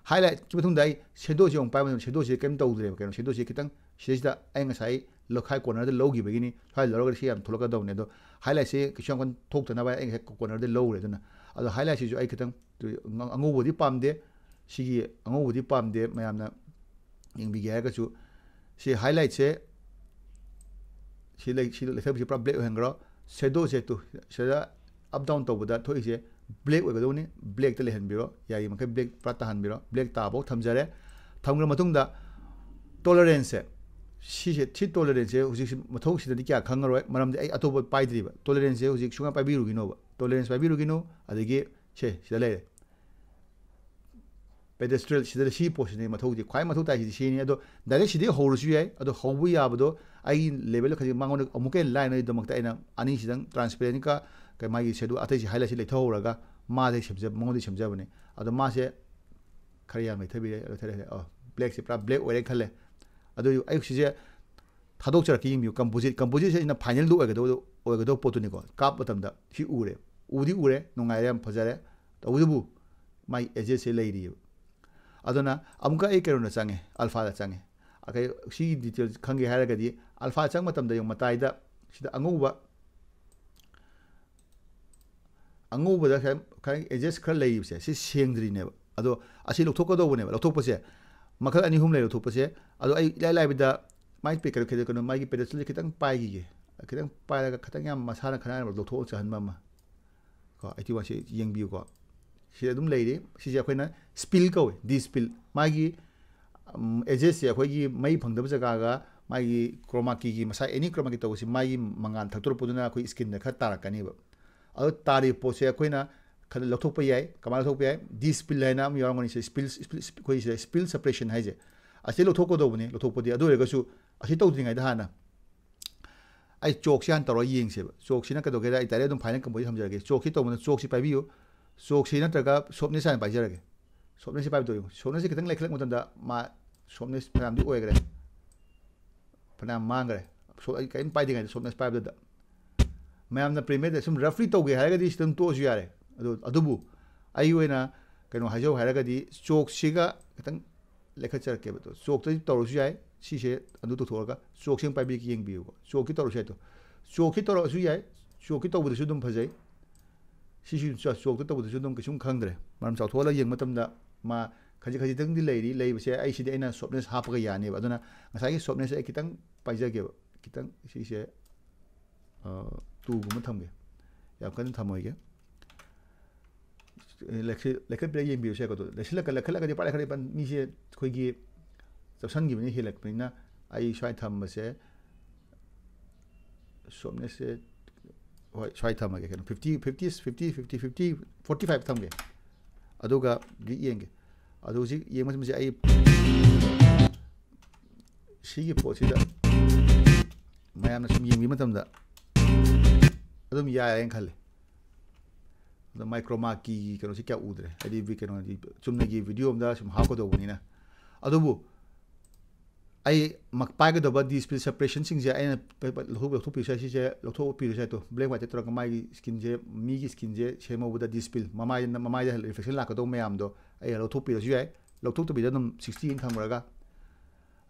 ꯍꯥꯏꯂꯥꯏꯠꯀꯤ ꯃꯇꯨꯡꯗ ꯑꯩ ꯁꯦꯗꯣꯁꯦ ꯑꯃꯨꯛ ꯄꯥꯏꯕ ꯃꯇꯝꯗ ꯁꯦꯗꯣꯁꯦ ꯀꯩꯝ ꯇꯧꯗ꯭ꯔꯦꯕ꯫ ꯀꯩꯅꯣ, ꯁꯦꯗꯣꯁꯦ ꯈꯤꯇꯪ ꯁꯤꯗꯩꯁꯤꯗ ꯑꯩ ꯉꯁꯥꯏ ꯂꯧꯈꯥꯏ ꯀꯣꯔꯅꯔꯗ ꯂꯧꯈꯤꯕꯒꯤꯅꯤ꯫ ꯁ꯭ꯋꯥꯏ ꯂꯧꯔꯒꯗꯤ ꯁꯤ ꯌꯥꯝ ꯊꯣꯛꯂꯛꯀꯗꯧꯅꯤ꯫ ꯑꯗꯣ ꯍꯥꯏꯂꯥꯏꯠꯁꯦ ꯀꯩꯁꯨ ꯌꯥꯝ ꯀꯟꯅ ꯊꯣꯛꯇꯅꯕ ꯑꯩ ꯉꯁꯥꯏ ꯀꯣꯔꯅꯔꯗ ꯂꯧꯔꯦ꯫ ꯑꯗꯨꯅ ꯑꯗꯣ ꯍꯥꯏꯂꯥꯏꯠꯁꯤꯁꯨ ꯑꯩ ꯈꯤꯇꯪ ꯑꯉꯧꯕꯗꯤ ꯄꯥꯝꯗꯦ꯫ ꯁꯤꯒꯤ ꯑꯉꯧꯕꯗꯤ ꯄꯥꯝꯗꯦ꯫ ꯃꯌꯥꯝꯅ ꯌꯦꯡꯕꯤꯒꯦ ꯍꯥꯏꯔꯒꯁꯨ ꯁꯤ ꯍꯥꯏꯂꯥꯏꯠꯁꯦ ꯁꯤ ꯂꯩ, ꯁꯤ ꯂꯩꯊꯕꯁꯤ ꯄꯨꯔꯥ ꯕ꯭ꯂꯦꯛ ꯑꯣꯏꯍꯟꯈ꯭ꯔꯣ꯫ ꯁꯦꯗꯣꯁꯦ ꯇꯨ ꯁꯤꯗ ꯑꯞ ꯗꯥꯎꯟ ꯇꯧꯕꯗ ꯊꯣꯛꯏꯁꯦ ꯕ꯭ꯂꯦꯛ ꯑꯣꯏꯒꯗꯧꯕꯅꯤ꯫ ꯕ꯭ꯂꯦꯛꯇ ꯂꯩꯍꯟꯕꯤꯔꯣ, ꯌꯥꯔꯤꯃꯈꯩ ꯕ꯭ꯂꯦꯛ ꯄꯨꯔꯥ ꯇꯥꯍꯟꯕꯤꯔꯣ꯫ ꯕ꯭ꯂꯦꯛ ꯇꯥꯕꯧ ꯊꯝꯖꯔꯦ꯫ ꯊꯝꯈ꯭ꯔ ꯃꯇꯨꯡꯗ ꯇꯣꯂꯔꯦꯟꯁꯁꯦ, ꯁꯤꯁꯦ, ꯁꯤ ꯇꯣꯂꯔꯦꯟꯁꯁꯦ ꯍꯧꯖꯤꯛꯁꯤ ꯃꯊꯧꯁꯤꯗꯗꯤ ꯀꯌꯥ ꯈꯪꯉꯔꯣꯏ, ꯃꯔꯝꯗꯤ ꯑꯩ ꯑꯇꯣꯞꯄ ꯄꯥꯏꯗ꯭ꯔꯤꯕ꯫ ꯇꯣꯂꯔꯦꯟꯁꯁꯦ ꯍꯧꯖꯤꯛ ꯁꯨꯡꯌꯥ ꯄꯥꯏꯕꯤꯔꯨꯒꯤꯅꯣꯕ꯫ ꯇꯣꯂꯔꯦꯟꯁ ꯄꯥꯏꯕꯤꯔꯨꯒꯤꯅꯣ꯫ ꯑꯗꯒꯤ ꯁꯦ ꯁꯤꯗ ꯂꯩꯔꯦ, ꯄꯦꯗꯦꯁꯇ꯭ꯔꯦꯜ ꯁꯤꯗ ꯁꯤ ꯄꯣꯠꯁꯤꯅꯦ ꯃꯊꯧꯗꯤ, ꯈ꯭ꯋꯥꯏ ꯃꯊꯧ ꯇꯥꯏꯁꯤꯗꯤ ꯁꯤꯅꯤ꯫ ꯑꯗꯣ ꯗꯥꯏꯔꯦꯛ ꯁꯤꯗꯒꯤ ꯍꯧꯔꯁꯨ ꯌꯥꯏ꯫ ꯑꯗꯣ ꯍꯧꯕ ꯌꯥꯕꯗꯣ ꯑꯩꯒꯤ ꯂꯦꯕꯦꯜꯗ ꯈꯖꯤꯛ ꯃꯉꯣꯟꯗ ꯑꯃꯨꯛꯀ ꯍꯦꯟꯅ ꯂꯥꯏꯅꯕꯒꯤꯗꯃꯛꯇ ꯑꯩꯅ ꯑꯅꯤꯁꯤꯗꯪ, ꯇ꯭ꯔꯥꯟꯁꯄꯦꯔꯦꯟꯀ ꯀꯩ ꯃꯥꯒꯤ ꯁꯦꯗꯣ ꯑꯇꯩꯁꯤ ꯍꯥꯏꯂꯥꯏꯠꯁꯤ ꯂꯩꯊꯍꯧꯔꯒ ꯃꯥꯁꯦ ꯁꯦꯝꯖ-, ꯃꯉꯣꯟꯗꯒꯤ ꯁꯦꯝꯖꯕꯅꯦ꯫ ꯑꯗꯣ ꯃꯥꯁꯦ ꯈꯔ ꯌꯥꯝ ꯂꯩꯊꯕꯤꯔꯦ, ꯂꯩꯊꯔꯦ꯫ ꯑꯣ, ꯕ꯭ꯂꯦꯛꯁꯦ ꯄꯨꯔꯥ ꯕ꯭ꯂꯦꯛ ꯑꯣꯏꯔꯦ ꯈꯜꯂꯦ꯫ ꯑꯗꯨ ꯑꯩ ꯁꯤꯁꯦ ꯊꯥꯗꯣꯛꯆꯔꯛꯀꯦ, ꯌꯦꯡꯕꯤꯌꯨ꯫ ꯀꯝꯄꯣꯖꯤꯠ, ꯀꯝꯄꯣꯖꯤꯠꯁꯦ ꯑꯩꯅ ꯐꯥꯏꯅꯦꯜꯗ ꯑꯣꯏꯒꯗꯧꯕ, ꯑꯣꯏꯒꯗꯧꯕ ꯄꯣꯠꯇꯨꯅꯤꯀꯣ꯫ ꯀꯥꯞꯄ ꯃꯇꯝꯗ ꯁꯤ ꯎꯔꯦ, ꯎꯗꯤ ꯎꯔꯦ, ꯅꯨꯡꯉꯥꯏꯔꯦ, ꯌꯥꯝ ꯐꯖꯔꯦ꯫ ꯇꯧꯕꯇꯕꯨ ꯃꯥꯏ ꯑꯦꯖꯦꯁꯁꯦ ꯂꯩꯔꯤꯑꯕ꯫ ꯑꯗꯨꯅ ꯑꯃꯨꯛꯀ ꯑꯩ ꯀꯩꯅꯣꯗ ꯆꯪꯉꯦ, ꯑꯜꯐꯥꯗ ꯆꯪꯉꯦ꯫ ꯑꯩꯈꯣꯏ ꯁꯤꯒꯤ ꯗꯤꯇꯦꯜꯁ ꯈꯪꯒꯦ ꯍꯥꯏꯔꯒꯗꯤ ꯑꯜꯐꯥ ꯆꯪꯕ ꯃꯇꯝꯗ ꯌꯦꯡꯉꯨ, ꯃꯇꯥꯏꯗ ꯁꯤꯗ ꯑꯉꯧꯕ, ꯑꯉꯧꯕꯗ ꯈꯔ, ꯈꯔ ꯑꯦꯖꯦꯁ ꯈꯔ ꯂꯩꯔꯤꯕꯁꯦ ꯁꯤ ꯁꯦꯡꯗ꯭ꯔꯤꯅꯦꯕ꯫ ꯑꯗꯣ ꯑꯁꯤ ꯂꯧꯊꯣꯛꯀꯗꯧꯕꯅꯦꯕ꯫ ꯂꯧꯊꯣꯛꯄꯁꯦ ꯃꯈꯜ ꯑꯅꯤ ꯑꯍꯨꯝ ꯂꯩ ꯂꯧꯊꯣꯛꯄꯁꯦ꯫ ꯑꯗꯣ ꯑꯩ ꯏꯂꯥꯏ ꯂꯥꯏꯕꯗ ꯃꯥꯏ ꯄꯦ-, ꯀꯩꯅꯣ, ꯀꯩꯅꯣ, ꯃꯥꯒꯤ ꯄꯦꯗꯦꯁꯇ꯭ꯔꯦꯜꯁꯦ ꯈꯤꯇꯪ ꯄꯥꯏꯈꯤꯒꯦ꯫ ꯈꯤꯇꯪ ꯄꯥꯏꯔꯒ ꯈꯤꯇꯪ ꯌꯥꯝ ꯃꯁꯥꯅ ꯈꯔ ꯂꯧꯊꯣꯛꯑ ꯆꯠꯍꯟꯕ ꯑꯃ꯫ ꯀꯣ, ꯑꯩꯠꯇꯤ ꯋꯥꯟꯁꯤ ꯌꯦꯡꯕꯤꯌꯨꯀꯣ꯫ ꯁꯤ ꯑꯗꯨꯝ ꯂꯩꯔꯤ꯫ ꯁꯤꯁꯦ ꯑꯩꯈꯣꯏꯅ spill ꯀꯧꯏ, D spill꯫ ꯃꯥꯒꯤ edges ꯁꯦ ꯑꯩꯈꯣꯏꯒꯤ ꯃꯩ ꯐꯪꯗꯕ ꯖꯒꯥꯒ ꯃꯥꯒꯤ chroma key ꯒꯤ ꯃꯁꯥ, any chroma key ꯇꯧꯕꯁꯤ ꯃꯥꯒꯤ ꯃꯉꯥꯜ ꯊꯛꯇꯣꯔꯛꯄꯗꯨꯅ ꯑꯩꯈꯣꯏ skin ꯗ ꯈꯔ ꯇꯥꯔꯛꯀꯅꯦꯕ꯫ ꯑꯗꯣ ꯇꯥꯔꯤꯕ ꯄꯣꯠꯁꯦ ꯑꯩꯈꯣꯏꯅ ꯈꯔ ꯂꯧꯊꯣꯛꯄ ꯌꯥꯏ꯫ ꯀꯃꯥꯏꯅ ꯂꯧꯊꯣꯛꯄ ꯌꯥꯏ? D spill ꯍꯥꯏꯅ ꯑꯃ ꯌꯥꯎꯔꯝꯒꯅꯤ꯫ ꯁꯤ spill, spill, ꯑꯩꯈꯣꯏ ꯁꯤꯗ spill suppression ꯍꯥꯏꯁꯦ꯫ ꯑꯁꯤ ꯂꯧꯊꯣꯛꯀꯗꯧꯕꯅꯤ, ꯂꯧꯊꯣꯛꯄꯗꯤ꯫ ꯑꯗꯨ ꯑꯣꯏꯔꯒꯁꯨ ꯑꯁꯤ ꯇꯧꯗ꯭ꯔꯤꯉꯩꯗ ꯍꯥꯟꯅ ꯑꯩ ꯆꯣꯛꯁꯤ ꯍꯥꯟꯅ ꯇꯧꯔꯒ ꯌꯦꯡꯁꯦꯕ꯫ ꯆꯣꯛꯁꯤꯅ ꯀꯩꯗꯧꯒꯦꯗ, ꯑꯩ direct ꯑꯗꯨꯝ final composition ꯊꯝꯖꯔꯒꯦ꯫ ꯆꯣꯛꯁꯤ ꯇꯧꯕꯅ ꯆꯣꯛꯁꯤ ꯄꯥꯏꯕꯤꯌꯨ꯫ ꯆꯣꯛꯁꯤ ꯅꯠꯇ꯭ꯔꯒ softness ꯍꯥꯟꯅ ꯄꯥꯏꯖꯔꯒꯦ꯫ Softness ꯁꯤ ꯄꯥꯏꯕꯗꯣ ꯌꯦꯡꯉꯨ꯫ Softness ꯁꯤ ꯈꯤꯇꯪ ꯂꯩꯈꯠꯂꯛꯄ ꯃꯇꯝꯗ ꯃꯥ softness ꯐꯅꯌꯥꯝꯗꯤ ꯑꯣꯏꯈ꯭ꯔꯦ, ꯐꯅꯌꯥꯝ ꯃꯥꯡꯈ꯭ꯔꯦ꯫ So ꯑꯩ ꯀꯔꯤꯝ ꯄꯥꯏꯗ꯭ꯔꯤꯉꯩꯗ softness ꯄꯥꯏꯕꯗꯨꯗ ꯃꯌꯥꯝꯅ Premiere ꯗ ꯁꯨꯝ roughly ꯇꯧꯒꯦ ꯍꯥꯏꯔꯒꯗꯤ ꯁꯤꯗ ꯑꯗꯨꯝ ꯇꯣꯛꯑꯁꯨ ꯌꯥꯔꯦ꯫ ꯑꯗꯣ ꯑꯗꯨꯕꯨ ꯑꯩ ꯑꯣꯏꯅ ꯀꯩꯅꯣ ꯍꯥꯏꯖꯧ ꯍꯥꯏꯔꯒꯗꯤ ꯆꯣꯛꯁꯤꯒ ꯈꯤꯇꯪ ꯂꯩꯈꯠꯆꯔꯛꯀꯦꯕ꯫ ꯑꯗꯣ ꯆꯣꯛꯇ ꯇꯧꯔꯁꯨ ꯌꯥꯏ꯫ ꯁꯤꯁꯦ ꯑꯗꯨ ꯇꯧꯊꯣꯛꯑꯒ ꯆꯣꯛꯁꯦ ꯑꯃꯨꯛ ꯄꯥꯏꯕꯤꯒꯦ, ꯌꯦꯡꯕꯤꯌꯨꯀꯣ꯫ ꯆꯣꯛꯀꯤ ꯇꯧꯔꯁꯨ ꯌꯥꯏ꯫ ꯇꯣ ꯆꯣꯛꯀꯤ ꯇꯧꯔꯁꯨ ꯌꯥꯏ, ꯆꯣꯛꯀꯤ ꯇꯧꯕꯗꯁꯨ ꯑꯗꯨꯝ ꯐꯖꯩ꯫ ꯁꯤꯁꯨ ꯆ-, ꯆꯣꯛꯇ ꯇꯧꯕꯗꯁꯨ ꯑꯗꯨꯝ ꯀꯩꯁꯨꯝ ꯈꯪꯗ꯭ꯔꯦ꯫ ꯃꯔꯝ ꯆꯥꯎꯊꯣꯛꯍꯜꯂꯒ ꯌꯦꯡꯕ ꯃꯇꯝꯗ ꯃꯥ ꯈꯖꯤꯛ ꯈꯖꯤꯛꯇꯪꯗꯤ ꯂꯩꯔꯤ꯫ ꯂꯩꯕꯁꯦ ꯑꯩ ꯁꯤꯗꯤ ꯑꯩꯅ softness ꯍꯥꯞꯄꯒ ꯌꯥꯅꯦꯕ꯫ ꯑꯗꯨꯅ ꯉꯁꯥꯏꯒꯤ softness ꯁꯦ ꯑꯩ ꯈꯤꯇꯪ ꯄꯥꯏꯖꯒꯦꯕ꯫ ꯈꯤꯇꯪ ꯁꯤꯁꯦ, ꯑ, two ꯒꯨꯝꯕ ꯊꯝꯒꯦ꯫ ꯌꯥꯝ ꯀꯟꯅ ꯊꯝꯃꯣꯏꯒꯦ꯫ ꯂꯩꯈꯠ-, ꯂꯩꯈꯠꯄꯤꯔ ꯌꯦꯡꯕꯤꯔꯁꯦ꯫ ꯑꯗꯣ ꯂꯩꯁꯤꯜꯂꯛ-, ꯂꯩꯈꯠꯂꯒꯗꯤ ꯄꯥꯛ ꯂꯩꯈꯠꯂꯛꯏ ꯃꯤꯁꯦ ꯑꯩꯈꯣꯏꯒꯤ ꯆꯞꯁꯟꯈꯤꯕꯅ ꯍꯦꯜꯂꯛꯄꯅꯤꯅ ꯑꯩ ꯁ꯭ꯋꯥꯏ ꯊꯝꯕꯁꯦ, softness ꯁꯦ, ꯍꯣꯏ, ꯁ꯭ꯋꯥꯏ ꯊꯝꯃꯒꯦ꯫ ꯀꯩꯅꯣ, fifty, fifty, fifty, fifty, fifty, forty five ꯊꯝꯒꯦ꯫ ꯑꯗꯨꯒ ꯍꯧꯖꯤꯛ ꯌꯦꯡꯒꯦ꯫ ꯑꯗꯨ ꯍꯧꯖꯤꯛ ꯌꯦꯡꯕ ꯃꯇꯝꯁꯦ ꯑꯩ ꯁꯤꯒꯤ ꯄꯣꯠꯁꯤꯗ ꯃꯌꯥꯝꯅ ꯁꯨꯝ ꯌꯦꯡꯕꯤꯕ ꯃꯇꯝꯗ ꯑꯗꯨꯝ ꯌꯥꯏ ꯍꯥꯏꯅ ꯈꯜꯂꯦ꯫ ꯑꯗꯣ ꯃꯥꯏ chroma key ꯒꯤ ꯀꯩꯅꯣꯁꯤ ꯀꯌꯥ ꯎꯗ꯭ꯔꯦ꯫ ꯍꯥꯏꯗꯤ ꯚꯤ-, ꯀꯩꯅꯣꯗꯤ ꯆꯨꯝꯅꯒꯤ video ꯑꯝꯗ ꯁꯨꯝ ꯍꯥꯞꯀꯗꯧꯕꯅꯤꯅ꯫ ꯑꯗꯨꯕꯨ ꯑꯩ ꯃꯛ-, ꯄꯥꯏꯒꯗꯕ D spill suppression ꯁꯤꯡꯁꯦ ꯑꯩꯅ ꯄ-, ꯄ-, ꯂꯧꯊꯣꯛ-, ꯂꯧꯊꯣꯛꯄꯤꯔꯁꯨ ꯌꯥꯏ꯫ ꯁꯤꯁꯦ ꯂꯧꯊꯣꯛꯄꯤꯔꯁꯨ ꯌꯥꯏ꯫ ꯇꯣ, black white ꯇ ꯇꯧꯔꯒ ꯃꯥꯒꯤ skin ꯁꯦ, ꯃꯤꯒꯤ skin ꯁꯦ ꯁꯦꯝꯍꯧꯕꯗ D spill ꯃꯃꯥꯏꯗ, ꯃꯃꯥꯏꯗ reflection ꯂꯥꯛꯀꯗꯧꯕ ꯃꯌꯥꯝꯗꯣ ꯑꯩ ꯂꯧꯊꯣꯛꯄꯤꯔꯁꯨ ꯌꯥꯏ꯫ ꯂꯧꯊꯣꯛꯇꯕꯤꯗ ꯑꯗꯨꯝ sixty ꯑꯅ ꯊꯝꯈ꯭ꯔꯒ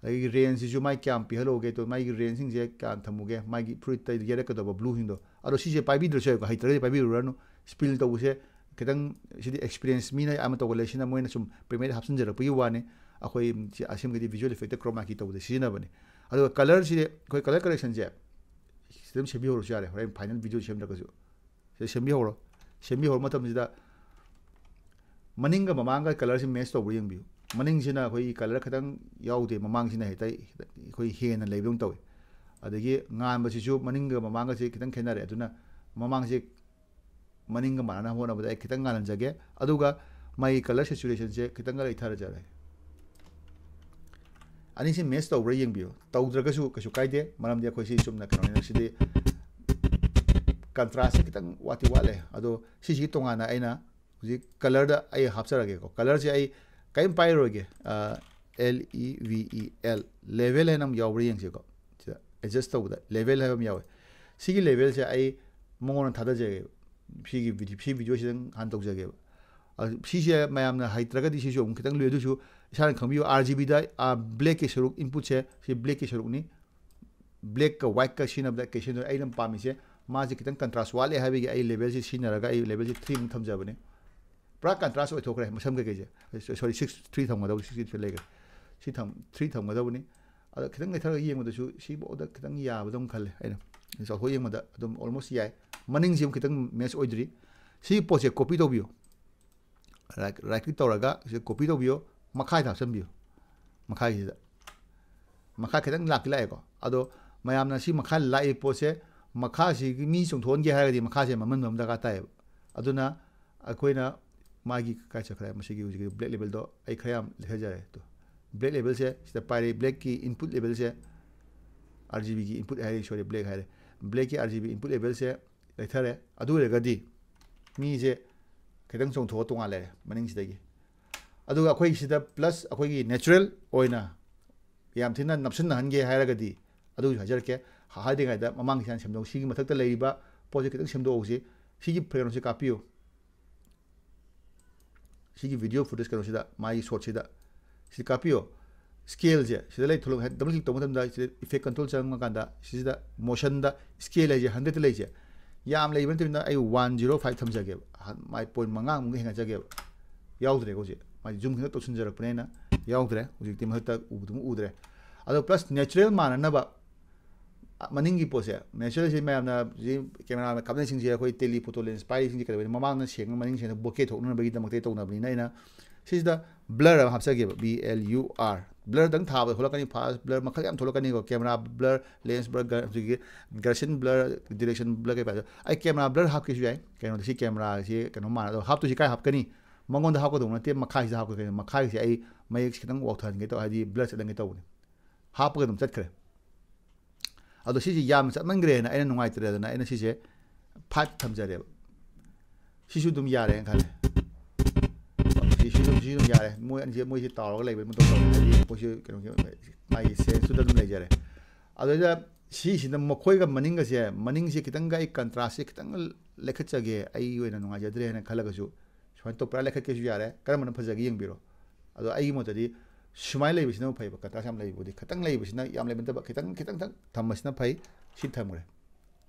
ꯑꯗꯒꯤ range ꯁꯤꯁꯨ ꯃꯥꯏ ꯀꯌꯥꯝ ꯄꯤꯍꯜꯂꯧꯒꯦ, ꯇꯣ ꯃꯥꯒꯤ range ꯁꯤꯡꯁꯦ ꯀꯌꯥꯝ ꯊꯝꯃꯨꯒꯦ, ꯃꯥꯒꯤ ꯐꯨꯔꯤꯠꯇ ꯌꯦꯠꯂꯛꯀꯗꯧꯕ blue ꯁꯤꯡꯗꯣ꯫ ꯑꯗꯣ ꯁꯤꯁꯦ ꯄꯥꯏꯕꯤꯗ꯭ꯔꯁꯨ ꯌꯥꯏꯀꯣ, ꯍꯩꯇ꯭ꯔꯒꯗꯤ ꯄꯥꯏꯕꯤꯔꯨꯔꯅꯨ꯫ Spill ꯇꯧꯕꯁꯦ ꯈꯤꯇꯪ ꯁꯤꯗꯤ experience ꯃꯤꯅ ꯑꯃ ꯇꯧꯕ ꯂꯩꯁꯤꯅ ꯃꯣꯏꯅ ꯁꯨꯝ Premiere ꯗ ꯍꯥꯞꯆꯤꯟꯖꯔꯛꯄꯒꯤ ꯋꯥꯅꯤ꯫ ꯑꯩꯈꯣꯏ ꯁꯤ ꯑꯁꯦꯡꯕꯗꯤ visual effect ꯇ chroma key ꯇꯧꯕꯗ ꯁꯤꯖꯤꯟꯅꯕꯅꯤ꯫ ꯑꯗꯨꯒ colour ꯁꯤꯗꯤ ꯑꯩꯈꯣꯏ colour correction ꯁꯦ ꯁꯤꯗ ꯑꯗꯨꯝ ꯁꯦꯝꯕꯤꯍꯧꯔꯁꯨ ꯌꯥꯔꯦ, ꯍꯣꯔꯦꯟ final video ꯁꯦꯝꯗ꯭ꯔꯒꯁꯨ꯫ ꯁꯤꯗ ꯁꯦꯝꯕꯤꯍꯧꯔꯣ꯫ ꯁꯦꯝꯕꯤꯍꯧꯔ ꯃꯇꯝꯁꯤꯗ ꯃꯅꯤꯡꯒ ꯃꯃꯥꯡꯒ ꯀꯂꯔꯁꯤ ꯃꯦꯠꯆ ꯇꯧꯕ꯭ꯔꯥ ꯌꯦꯡꯕꯤꯌꯨ꯫ ꯃꯅꯤꯡꯁꯤꯅ ꯑꯩꯈꯣꯏꯒꯤ ꯀꯂꯔ ꯈꯤꯇꯪ ꯌꯥꯎꯗꯦ, ꯃꯃꯥꯡꯁꯤꯅ ꯍꯦꯛꯇ ꯑꯩꯈꯣꯏ ꯍꯦꯟꯅ ꯂꯩꯕꯗꯧꯅ ꯇꯧꯋꯤ꯫ ꯑꯗꯒꯤ ꯉꯥꯟꯕꯁꯤꯁꯨ ꯃꯅꯤꯡꯒ ꯃꯃꯥꯡꯒꯁꯦ ꯈꯤꯇꯪ ꯈꯦꯠꯅꯔꯦ꯫ ꯑꯗꯨꯅ ꯃꯃꯥꯡꯁꯦ ꯃꯅꯤꯡꯒ ꯃꯥꯟꯅꯅꯕ ꯍꯣꯠꯅꯕꯗ ꯑꯩ ꯈꯤꯇꯪ ꯉꯥꯜꯍꯟꯖꯒꯦ꯫ ꯑꯗꯨꯒ ꯃꯥꯒꯤ ꯀꯂꯔ ꯁꯦꯆꯨꯔꯦꯁꯟꯁꯦ ꯈꯤꯇꯪꯒ ꯂꯩꯊꯔꯖꯔꯒꯦ꯫ ꯑꯅꯤꯁꯤ ꯃꯦꯠꯆ ꯇꯧꯕ꯭ꯔꯥ ꯌꯦꯡꯕꯤꯌꯨ꯫ ꯇꯧꯗ꯭ꯔꯒꯁꯨ ꯀꯩꯁꯨ ꯀꯥꯏꯗꯦ, ꯃꯔꯝꯗꯤ ꯑꯩꯈꯣꯏ ꯁꯤ ꯆꯨꯝꯅ ꯀꯩꯅꯣꯅꯤꯅ꯫ ꯁꯤꯗꯤ ꯀꯟꯇ꯭ꯔꯥꯁꯁꯦ ꯈꯤꯇꯪ ꯋꯥꯠꯇꯤ ꯋꯥꯠꯂꯦ꯫ ꯑꯗꯣ ꯁꯤꯁꯤꯒꯤ ꯇꯣꯉꯥꯟꯅ ꯑꯩꯅ ꯍꯧꯖꯤꯛ ꯀꯂꯔꯗ ꯑꯩ ꯍꯥꯞꯆꯔꯒꯦꯀꯣ꯫ ꯀꯂꯔꯁꯦ ꯑꯩ ꯀꯔꯤꯝ ꯄꯥꯏꯔꯣꯏꯒꯦ꯫ L E V E L, level ꯍꯥꯏꯅ ꯑꯃ ꯌꯥꯎꯕ꯭ꯔꯥ ꯌꯦꯡꯁꯤꯀꯣ꯫ ꯁꯤꯗ ꯑꯦꯗꯖꯁ ꯇꯧꯕꯗ ꯂꯦꯚꯦꯜ ꯍꯥꯏꯕ ꯑꯃ ꯌꯥꯎꯋꯦ꯫ ꯁꯤꯒꯤ ꯂꯦꯚꯦꯜꯁꯦ ꯑꯩ ꯃꯉꯣꯟꯗ ꯊꯥꯗꯖꯒꯦꯕ꯫ ꯁꯤꯒꯤ ꯚꯤꯗꯤꯑꯣ, ꯁꯤ ꯚꯤꯗꯤꯑꯣꯁꯤꯗꯪ ꯍꯥꯟꯅ ꯇꯧꯖꯒꯦꯕ꯫ ꯑꯗꯨ ꯁꯤꯁꯦ ꯃꯌꯥꯝꯅ ꯍꯩꯇ꯭ꯔꯒꯗꯤ ꯁꯤꯁꯨ ꯑꯃꯨꯛ ꯈꯤꯇꯪ ꯂꯨꯏ꯫ ꯑꯗꯨꯁꯨ ꯏꯁꯥꯅ ꯈꯪꯕꯤꯌꯨ, R G Bꯗ ꯕ꯭ꯂꯦꯛꯀꯤ ꯁꯔꯨꯛ, ꯏꯟꯄꯨꯠꯁꯦ ꯁꯤ ꯕ꯭ꯂꯦꯛꯀꯤ ꯁꯔꯨꯛꯅꯤ꯫ ꯕ꯭ꯂꯦꯛꯀ ꯋꯥꯏꯠꯀ ꯁꯤꯖꯤꯟꯅꯕꯗ ꯀꯩ ꯁꯤꯖꯤꯟꯅꯗꯣꯏꯅꯣ? ꯑꯩꯅ ꯄꯥꯝꯃꯤꯁꯦ ꯃꯥꯁꯦ ꯈꯤꯇꯪ ꯀꯟꯇ꯭ꯔꯥꯁ ꯋꯥꯠꯂꯦ ꯍꯥꯏꯕꯒꯤ ꯑꯩ ꯂꯦꯚꯦꯜꯁꯦ ꯁꯤꯖꯤꯟꯅꯔꯒ ꯑꯩ ꯂꯦꯚꯦꯜꯁꯦ ꯊ꯭ꯔꯤꯃꯨꯛ ꯊꯝꯖꯕꯅꯦ꯫ ꯄꯨꯔꯥ ꯀꯟꯇ꯭ꯔꯥꯁ ꯑꯣꯏꯊꯣꯛꯈ꯭ꯔꯦ ꯃꯁꯝ ꯀꯩꯀꯩꯁꯦ꯫ ꯁꯣꯔꯤ, ꯁꯤꯛꯁ ꯊ꯭ꯔꯤ ꯊꯝꯒꯗꯕ, ꯁꯤꯛꯁ ꯊ꯭ꯔꯤ ꯂꯩꯈ꯭ꯔꯦ꯫ ꯁꯤ ꯊꯝ ꯊ꯭ꯔꯤ ꯊꯝꯒꯗꯕꯅꯤ꯫ ꯑꯗꯣ ꯈꯤꯇꯪ ꯂꯩꯊꯔꯒ ꯌꯦꯡꯕꯗꯁꯨ ꯁꯤꯐꯥꯎꯗ ꯈꯤꯇꯪ ꯌꯥꯕꯗꯧꯅ ꯈꯜꯂꯦ ꯑꯩꯅ꯫ ꯆꯥꯎꯊꯣꯛ ꯌꯦꯡꯕꯗ ꯑꯗꯨꯝ ꯑꯣꯜꯃꯣꯁ ꯌꯥꯏ꯫ ꯃꯅꯤꯡꯁꯤ ꯑꯃꯨꯛ ꯈꯤꯇꯪ ꯃꯦꯠꯆ ꯑꯣꯏꯗ꯭ꯔꯤ꯫ ꯁꯤ ꯄꯣꯠꯁꯦ ꯀꯣꯄꯤ ꯇꯧꯕꯤꯌꯨ꯫ ꯔꯥꯏꯠ, ꯔꯥꯏꯠ ꯀ꯭ꯂꯤꯛ ꯇꯧꯔꯒ ꯁꯤꯗ ꯀꯣꯄꯤ ꯇꯧꯕꯤꯌꯣ, ꯃꯈꯥꯗ ꯍꯥꯞꯆꯤꯟꯕꯤꯌꯨ꯫ ꯃꯈꯥꯒꯤꯁꯤꯗ, ꯃꯈꯥ ꯈꯤꯇꯪ ꯂꯥꯛꯇꯤ ꯂꯥꯛꯑꯦꯀꯣ꯫ ꯑꯗꯣ ꯃꯌꯥꯝꯅ ꯁꯤ ꯃꯈꯥ ꯂꯥꯛꯏ ꯄꯣꯠꯁꯦ, ꯃꯈꯥꯁꯤꯒꯤ ꯃꯤ ꯆꯣꯡꯊꯣꯛꯍꯟꯒꯦ ꯍꯥꯏꯔꯒꯗꯤ ꯃꯈꯥꯁꯦ ꯃꯝꯍꯟꯕ ꯑꯃ ꯗꯔꯀꯥꯔ ꯇꯥꯏꯌꯦꯕ꯫ ꯑꯗꯨꯅ ꯑꯩꯈꯣꯏꯅ ꯃꯥꯒꯤ ꯀꯥꯏ ꯆꯠꯈ꯭ꯔꯦ? ꯃꯁꯤꯒꯤ ꯍꯧꯖꯤꯛꯀꯤ ꯕ꯭ꯂꯦꯛ ꯂꯦꯚꯦꯜꯗꯣ ꯑꯩ ꯈꯔ ꯌꯥꯝ ꯂꯩꯊꯖꯔꯦ꯫ ꯇꯣ, ꯕ꯭ꯂꯦꯛ ꯂꯦꯚꯦꯜꯁꯦ ꯁꯤꯗ ꯄꯥꯏꯔꯦ꯫ ꯕ꯭ꯂꯦꯛꯀꯤ ꯏꯟꯄꯨꯠ ꯂꯦꯚꯦꯜꯁꯦ, R G Bꯒꯤ ꯏꯟꯄꯨꯠ ꯍꯥꯏꯔꯦ, ꯁꯣꯔꯤ, ꯕ꯭ꯂꯦꯛ ꯍꯥꯏꯔꯦ꯫ ꯕ꯭ꯂꯦꯛꯀꯤ R G B ꯏꯟꯄꯨꯠ ꯂꯦꯚꯦꯜꯁꯦ ꯂꯩꯊꯔꯦ꯫ ꯑꯗꯨ ꯑꯣꯏꯔꯒꯗꯤ ꯃꯤꯁꯦ ꯈꯤꯇꯪ ꯆꯣꯡꯊꯣꯛꯑ ꯇꯣꯉꯥꯟ ꯂꯩꯔꯦ ꯃꯅꯤꯡꯁꯤꯗꯒꯤ꯫ ꯑꯗꯨꯒ ꯑꯩꯈꯣꯏꯒꯤ ꯁꯤꯗ ꯄ꯭ꯂꯁ ꯑꯩꯈꯣꯏꯒꯤ ꯅꯦꯆꯔꯦꯜ ꯑꯣꯏꯅ ꯌꯥꯝ ꯊꯤꯅ ꯅꯞꯁꯤꯟꯅꯍꯟꯒꯦ ꯍꯥꯏꯔꯒꯗꯤ ꯑꯗꯨꯒꯤꯁꯨ ꯍꯥꯏꯖꯔꯛꯀꯦ꯫ ꯍꯥꯏꯗ꯭ꯔꯤꯉꯩꯗ ꯃꯃꯥꯡꯒꯤ ꯁꯥꯏꯟ ꯁꯦꯝꯗꯣꯛ-, ꯁꯤꯒꯤ ꯃꯊꯛꯇ ꯂꯩꯔꯤꯕ ꯄꯣꯠꯁꯦ ꯈꯤꯇꯪ ꯁꯦꯝꯗꯣꯛꯍꯧꯁꯤ꯫ ꯁꯤꯒꯤ ꯀꯩꯅꯣꯁꯦ ꯀꯥꯞꯄꯤꯌꯨ꯫ ꯁꯤꯒꯤ ꯚꯤꯗꯤꯑꯣ ꯐꯨꯇꯦꯖ ꯀꯩꯅꯣꯁꯤꯗ, ꯃꯥꯒꯤ ꯁꯣꯠꯁꯤꯗ ꯁꯤ ꯀꯥꯞꯄꯤꯌꯣ꯫ ꯁ꯭ꯀꯦꯜꯁꯦ ꯁꯤꯗ ꯂꯩ, ꯊꯣꯛꯂꯛ-, ꯗꯕꯜ ꯀ꯭ꯂꯤꯛ ꯇꯧꯕ ꯃꯇꯝꯗ ꯁꯤꯗ ꯏꯐꯦꯛ ꯀꯟꯇ꯭ꯔꯣꯜ ꯆꯪꯉꯀꯥꯟꯗ ꯁꯤꯁꯤꯗ ꯃꯣꯁꯟꯗ ꯁ꯭ꯀꯦꯜ ꯍꯥꯏꯁꯦ ꯍꯟꯗ꯭ꯔꯦꯠꯇ ꯂꯩꯁꯦ꯫ ꯌꯥꯝ ꯂꯩꯕ ꯅꯠꯇꯕꯅꯤꯅ ꯑꯩ ꯋꯥꯟ ꯖꯤꯔꯣ ꯐꯥꯏꯚ ꯊꯝꯖꯒꯦꯕ꯫ ꯍꯟ-, ꯃꯥꯏ ꯄꯣꯏꯟ ꯃꯉꯥꯃꯨꯛ ꯍꯦꯟꯒꯠꯆꯒꯦꯕ꯫ ꯌꯥꯎꯗ꯭ꯔꯦꯀꯣ ꯍꯧꯖꯤꯛ꯫ ꯃꯥꯏ ꯖꯨꯝ ꯈꯤꯇꯪ ꯇꯧꯁꯤꯟꯖꯔꯛꯄꯅꯤꯅ ꯌꯥꯎꯗ꯭ꯔꯦ꯫ ꯍꯧꯖꯤꯛꯇꯤ ꯃꯊꯛꯇ ꯎꯕꯗꯨꯃ ꯎꯗ꯭ꯔꯦ꯫ ꯑꯗꯣ ꯄ꯭ꯂꯁ ꯅꯦꯆꯔꯦꯜ ꯃꯥꯟꯅꯅꯕ ꯃꯅꯤꯡꯒꯤ ꯄꯣꯠꯁꯦ, naturally ꯁꯤ ꯃꯌꯥꯝꯅ ꯍꯧꯖꯤꯛ camera ꯀꯥꯞꯅꯩꯁꯤꯡꯁꯦ, ꯑꯩꯈꯣꯏ tele photo lens ꯄꯥꯏꯔꯤꯁꯤꯡꯁꯦ ꯀꯩꯗꯧꯕꯅꯤ, ꯃꯃꯥꯡꯗ ꯁꯦꯡꯉ ꯃꯅꯤꯡ ꯁꯦꯡꯅ bokeh ꯊꯣꯛꯅꯅꯕꯒꯤꯗꯃꯛꯇ ꯇꯧꯅꯕꯅꯤꯅ ꯑꯩꯅ ꯁꯤꯁꯤꯗ blur ꯑꯃ ꯍꯥꯞꯆꯒꯦꯕ, B L U R꯫ Blur ꯗꯪ ꯊꯥꯕꯗ ꯊꯣꯛꯂꯛꯀꯅꯤ, fast blur ꯃꯈꯜ ꯌꯥꯝ ꯊꯣꯛꯂꯛꯀꯅꯤꯀꯣ, camera blur, lens blur, ꯍꯧꯖꯤꯛꯀꯤ Gaussian blur, direction blur ꯀꯩꯀꯥ꯫ ꯑꯩ camera blur ꯍꯥꯞꯀꯦꯁꯨ ꯌꯥꯏ꯫ ꯀꯩꯅꯣꯗ ꯁꯤ camera ꯁꯤ ꯀꯩꯅꯣ ꯃꯥꯟꯅꯗꯕ, ꯍꯥꯞꯇꯣꯏꯁꯤ ꯀꯥꯏ ꯍꯥꯞꯀꯅꯤ? ꯃꯉꯣꯟꯗ ꯍꯥꯞꯀꯗꯧꯕ ꯅꯠꯇꯦ, ꯃꯈꯥꯏꯁꯤꯗ ꯍꯥꯞꯀꯗꯣꯏꯅꯤ꯫ ꯃꯈꯥꯏꯁꯦ ꯑꯩ ꯃꯌꯦꯛꯁꯦ ꯈꯤꯇꯪ ꯋꯥꯎꯊꯍꯟꯒꯦ ꯇꯧꯕ, ꯍꯥꯏꯗꯤ blur ꯆꯠꯍꯟꯒꯦ ꯇꯧꯕꯅꯤ꯫ ꯍꯥꯞꯄꯒ ꯑꯗꯨꯝ ꯆꯠꯈ꯭ꯔꯦ꯫ ꯑꯗꯣ ꯁꯤꯁꯦ ꯌꯥꯝꯅ ꯆꯠꯃꯟꯈ꯭ꯔꯦꯅ ꯑꯩꯅ ꯅꯨꯡꯉꯥꯏꯇ꯭ꯔꯦꯗꯅ ꯑꯩꯅ ꯁꯤꯁꯦ five ꯊꯝꯖꯔꯦꯕ꯫ ꯁꯤꯁꯨ ꯑꯗꯨꯝ ꯌꯥꯔꯦꯅ ꯈꯜꯂꯦ꯫ ꯁꯤꯁꯨ ꯑꯗꯨꯝ, ꯁꯤꯁꯨ ꯑꯗꯨꯝ ꯌꯥꯔꯦ꯫ ꯃꯣꯏ ꯑꯅꯤꯁꯦ, ꯃꯣꯏꯁꯦ ꯇꯥꯎꯔꯒ ꯂꯩꯕ ꯃꯇꯧ ꯇꯧꯔꯦ꯫ ꯍꯥꯏꯗꯤ ꯃꯣꯏꯁꯦ ꯀꯩꯅꯣꯒꯤ, ꯃꯥꯒꯤ sense ꯇꯨꯗ ꯑꯗꯨꯝ ꯂꯩꯖꯔꯦ꯫ ꯑꯗꯨꯗ ꯁꯤꯁꯤꯅ ꯃꯈꯣꯏꯒ ꯃꯅꯤꯡꯒꯁꯦ, ꯃꯅꯤꯡꯁꯦ ꯈꯤꯇꯪꯒ ꯑꯩ contrast ꯁꯦ ꯈꯤꯇꯪ ꯂꯩꯈꯠꯆꯒꯦ, ꯑꯩꯒꯤ ꯑꯣꯏꯅ ꯅꯨꯡꯉꯥꯏꯖꯗ꯭ꯔꯦ ꯍꯥꯏꯅ ꯈꯜꯂꯒꯁꯨ ꯁꯨꯃꯥꯏꯅ ꯇꯧ, ꯄꯨꯔꯥ ꯂꯩꯈꯠꯀꯦꯁꯨ ꯌꯥꯔꯦ꯫ ꯀꯔꯝꯕꯅ ꯐꯖꯒꯦ ꯌꯦꯡꯕꯤꯔꯣ꯫ ꯑꯗꯣ ꯑꯩꯒꯤ ꯃꯣꯠꯇꯗꯤ ꯁꯨꯃꯥꯏꯅ ꯂꯩꯕꯁꯤꯅ ꯐꯩꯕ, contrast ꯌꯥꯝ ꯂꯩꯕꯕꯨꯗꯤ꯫ ꯈꯤꯇꯪ ꯂꯩꯕꯁꯤꯅ, ꯌꯥꯝ ꯂꯩꯕ ꯅꯠꯇꯕ, ꯈꯤꯇꯪ, ꯈꯤꯇꯪ ꯈꯛ ꯊꯝꯕꯁꯤꯅ ꯐꯩ꯫ ꯁꯤ ꯊꯝꯈ꯭ꯔꯦ꯫